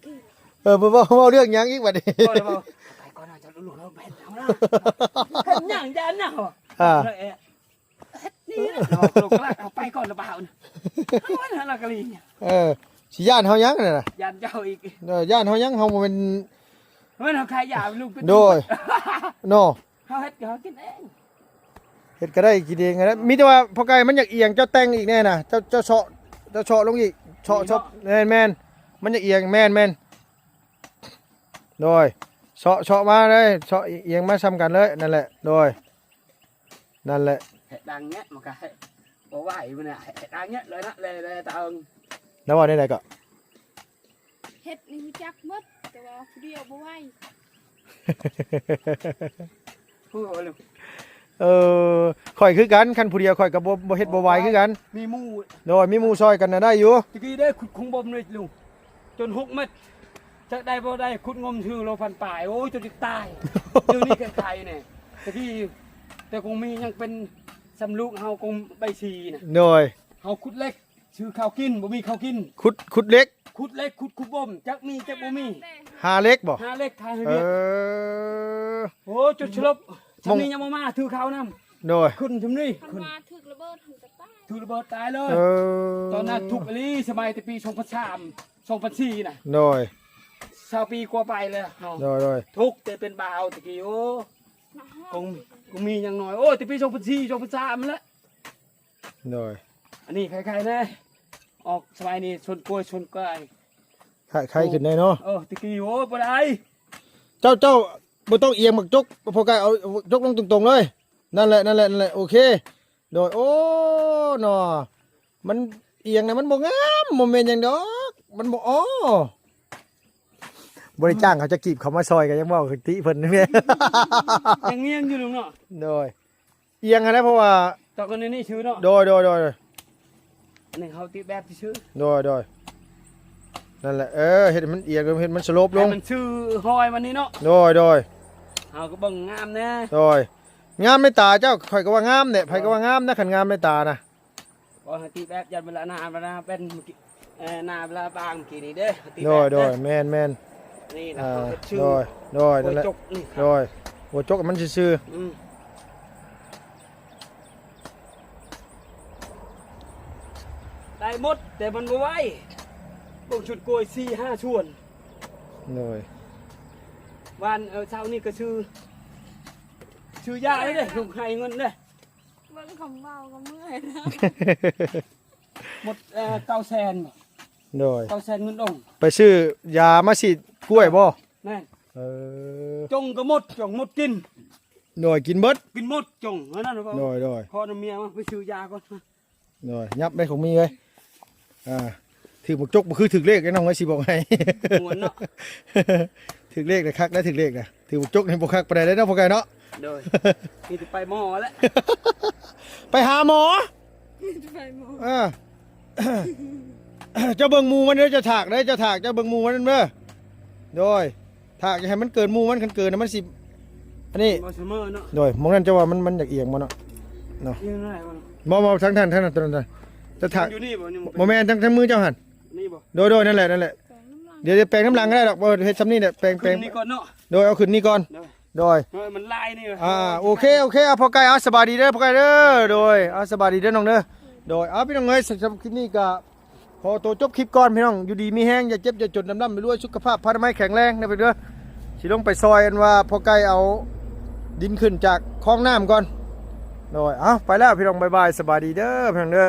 ເອີ ເພິ່ນເວົ້າ ເວົ້າເລື່ອງຫຍັງອີກບາດນີ້? ເວົ້າແລ້ວເວົ້າ ໄປກ່ອນເນາະ ເຈົ້າລູກເຮົາໄປເຮັດເຮົານະ ເຮັດຫຍັງຢ່ານະ ອ່າ ເຮັດນີ້ເນາະ ລູກເຮົາໄປກ່ອນລະບ່າວນະ ເຮົານະລະກະລີ. ເອີ ຊິຢ້ານເຮົາຫຍັງຫັ້ນນະ ຢ້ານເຈົ້າອີກ. ເອີ ຢ້ານເຮົາຫຍັງ ເຮົາບໍ່ແມ່ນ ແມ່ນເຮົາຂາຍຢາລູກ ໂດຍ ເນາະ ເຮົາເຮັດກະເຮົາກິນເອງ ເຮັດກະໄດ້ກິນເອງຫັ້ນແຫຼະ. ມີແຕ່ວ່າພໍ່ໄກ່ມັນຢາກອຽງ ເຈົ້າແຕ່ງອີກແນ່ນະ ເຈົ້າ ເຈົ້າເຊາະ ເຈົ້າເຊາະລົງອີກ ເຊາະ ເຊາະ ແມ່ນໆ ມັນຢາກອຽງ ແມ່ນໆ ໂດຍ ເຊາະ ເຊາະມາເລີຍ ເຊາະອຽງມາຊ່ຳກັນເລີຍ ນັ້ນແຫຼະ ໂດຍ ນັ້ນແຫຼະ. ເຮັດດັງແງະມັນກະເຮັດບໍ່ໄຫວພຸ້ນນະ ເຮັດດັງແງະເລີຍນະ ແລ ແລຕາເອີງ ລາວເວົ້າແນວໃດເກາະ? ເຮັດນີ້ຮູ້ຈັກໝົດ ແຕ່ວ່າຜູ້ດຽວບໍ່ໄຫວ. ເອີ ຂ້ອຍຄືກັນ ຄັນຜູ້ດຽວຂ້ອຍກໍບໍ່ ບໍ່ເຮັດບໍ່ໄຫວຄືກັນ ມີໝູ່ ໂດຍ ມີໝູ່ຊ່ອຍກັນນະໄດ້ຢູ່ ຕະກີ້ເດ້ ຂຸດຂຸມບໍ່ເລີຍລຸງ ຈົນຫົກເມັດ ຈັກໄດ້ບໍ່ໄດ້ ຂຸດງົມຊື່ໂລພັນປາຍ ໂອ້ຍ ຈົນຈະຕາຍ ດຽວນີ້ແກ່ໄຂແນ່ ຕະກີ້ ແຕ່ຄົງມີຍັງເປັນ ສ່ຳລູກເຮົາຄົງໃບສີນະ ໂດຍ ເຮົາຂຸດເຫຼັກ ຊື້ເຂົ້າກິນ ບໍ່ມີເຂົ້າກິນ ຂຸດ ຂຸດເຫຼັກ ຂຸດເຫຼັກ ຂຸດຂຸມບໍ່ ຈັກມີຈັກບໍ່ມີ ຫາເຫຼັກບໍ່ ຫາເຫຼັກ ຫາເຮັດວຽກ ເອີ ໂອ້ ຈົນສະຫຼົບ ມອງ ຊ່ຳນີ້ຍັງບໍ່ມາ ຖືເຂົ້ານຳ ໂດຍ ຂຶ້ນຊ່ຳນີ້ ຄັນວ່າຖືກລະເບີດ ຖືກລະເບີດຕາຍເລີຍ ເອີ ຕອນນັ້ນທຸກອີ່ຫຼີ ສະໄໝແຕ່ປີສອງພັນສາມ ສອງພັນສີ່ນະ ໂດຍ ຊາວປີກວ່າໄປແລ້ວເຮົາ ໂດຍ ໂດຍ ທຸກແຕ່ເປັນບ່າວຕະກີ້ ໂອ້ ຄົງ ຄົງມີຫຍັງໜ້ອຍ ໂອ້ ແຕ່ປີສອງພັນສີ່ ສອງພັນສາມນັ້ນແຫຼະ ໂດຍ ອັນນີ້ໄຄໆແດ່ ອອກສະໄໝນີ້ຊົນກ້ວຍຊົນກ້ວຍ ໄຄ ໄຄຂຶ້ນແດ່ເນາະ ເອີ ຕະກີ້ ໂອ້ ບໍ່ໄດ້ ເຈົ້າ ເຈົ້າບໍ່ຕ້ອງອຽງໝາກຈົກ ພໍກາຍເອົາໝາກຈົກລົງຕົງໆເລີຍ ນັ້ນແຫຼະ ນັ້ນແຫຼະ ນັ້ນແຫຼະ ໂອເຄ ໂດຍ ໂອ້ ເນາະ ມັນອຽງນະ ມັນບໍ່ງາມ ບໍ່ແມ່ນຫຍັງດອກ ມັນບໍ່ ອໍ ບໍ່ໄດ້ຈ້າງເຂົາຈະກີບ ເຂົາມາຊ່ອຍກໍຍັງເວົ້າຕິເພິ່ນນີ້ແມ່ນ ຍັງງຽງຢູ່ລຸງເນາະ ໂດຍ ອຽງຫັ້ນແຫຼະ ເພາະວ່າ ຕອກກັນໃນນີ້ຊື່ເນາະ ໂດຍ ໂດຍ ໂດຍ ອັນນີ້ເຮົາຕິແບບຊື່ ໂດຍ ໂດຍ ນັ້ນແຫຼະ ເອີ ເຮັດໃຫ້ມັນອຽງ ເຮັດມັນສະຫຼົບລົງ ໃຫ້ມັນຊື່ຮອຍມັນນີ້ເນາະ ໂດຍ ໂດຍ ເຮົາກໍເບິ່ງງາມແດ່ ໂດຍ ງາມໃນຕາເຈົ້າ ຂ້ອຍກໍວ່າງາມແຫຼະ ໃຜກໍວ່າງາມນະ ຄັນງາມໃນຕານະ ບໍ່ໃຫ້ຕິແບບ ຢ້ານເວລາໜ້າ ເວລາເປັນ ເອີ ໜ້າເວລາບາງກີ້ນີ້ເດ້ ຕິແບບ ໂດຍ ໂດຍ ແມ່ນໆ ນີ້ນະ ອ່າ ເຮັດຊື່ ໂດຍ ໂດຍ ນັ້ນແຫຼະ ໂດຍ ຫົວຈົກມັນຊື່ໆ ອືມ ໄດ້ໝົດ ແຕ່ມັນບໍ່ໄຫວ ເບິ່ງຊຸດກ້ວຍສີ່ຫ້າສ່ວນ ໂດຍ ວານ ເອີ ເຊົ້ານີ້ກໍຊື້ ຊື້ຢາເດ້ ລູກໃຫ້ເງິນເດ້ ເບິ່ງຄຳເວົ້າກໍເມື່ອຍແລ້ວ ໝົດ ເອີ ເກົ້າແສນ ໂດຍ ເກົ້າແສນເງິນດົງ ໄປຊື້ຢາມາສີດກ້ວຍບໍ່ ແມ່ນ ເອີ ຈົ່ງກໍໝົດ ຈົ່ງໝົດກິນ ໂດຍ ກິນເບິດ ກິນໝົດຈົ່ງ ເທົ່ານັ້ນ ໂດຍ ໂດຍ ພໍ່ນຳເມຍມາໄປຊື້ຢາກ່ອນ ໂດຍ ຫຍັບໄດ້ຂອງມີເວີຍ ອ່າ ຖືກໝາກຈົກບໍ່ຄືຖືກເລກເດ້ນ້ອງເອີຍ ຊິບອກໃຫ້ ມ່ວນເນາະ ຖືກເລກນະຄັກໄດ໋ ຖືກເລກນະ ຖືກໝາກຈົກນີ້ບໍ່ຄັກປານໃດເດ້ເນາະ ພໍ່ໄກ່ເນາະ ໂດຍ ມີແຕ່ໄປໝໍແຫຼະ ໄປຫາໝໍ ໄປໝໍ ເອີ ເຈົ້າເບິ່ງໝູ່ມັນເດີ ເຈົ້າຖາກເດີ ເຈົ້າຖາກ ເຈົ້າເບິ່ງໝູ່ມັນເດີ ໂດຍ ຖ້າຢາກໃຫ້ມັນເກີນໝູ່ມັນ ຄັນເກີນນະມັນຊິ ອັນນີ້ ບໍ່ສະເໝີເນາະ ໂດຍ ໝ່ອງນັ້ນເຈົ້າວ່າມັນ ມັນຢາກອຽງບໍ່ເນາະ ເນາະ ອຽງໄດ້ບໍ່ເນາະ ບໍ່ ບໍ່ ທາງນັ້ນ ທາງນັ້ນ ຕົວນັ້ນ ຈະຖາກ ຢູ່ນີ້ບໍ່ ນີ້ບໍ່ ບໍ່ແມ່ນ ທາງ ທາງມືເຈົ້າຫັ້ນ ນີ້ບໍ່ ໂດຍ ໂດຍ ນັ້ນແຫຼະ ນັ້ນແຫຼະ ແປງນຳຫຼັງ ດຽວ ດຽວແປງນຳຫຼັງກໍໄດ້ດອກ ບໍ່ເຮັດຊ່ຳນີ້ແຫຼະ ແປງ ແປງ ຂຶ້ນນີ້ກ່ອນເນາະ ໂດຍ ເອົາຂຶ້ນນີ້ກ່ອນ ໂດຍ ໂດຍ ເອີ ມັນລາຍນີ້ ອ່າ ໂອເຄ ໂອເຄ ເອົາ ພໍ່ໄກ່ ເອົາ ສະບາຍດີເດີ ພໍ່ໄກ່ເດີ ໂດຍ ເອົາ ສະບາຍດີເດີ ນ້ອງເດີ ໂດຍ ເອົາ ພີ່ນ້ອງເອີຍ ສຳລັບຄລິບນີ້ກໍ ຂໍໂຕຈົບຄລິບກ່ອນພີ່ນ້ອງ ຢູ່ດີມີແຮງ ຢ່າເຈັບຢ່າຈົນ ລ່ຳໆລວຍໆ ສຸຂະພາບພະນາໄມແຂງແຮງເດີພີ່ນ້ອງເດີ ຊິລົງໄປຊ່ອຍອັນວ່າພໍ່ໄກ່ເອົາດິນຂຶ້ນຈາກຄອງນ້ຳກ່ອນ ໂດຍ ເອົາ ໄປແລ້ວພີ່ນ້ອງ ບາຍບາຍ ສະບາຍດີເດີ ພີ່ນ້ອງເດີ.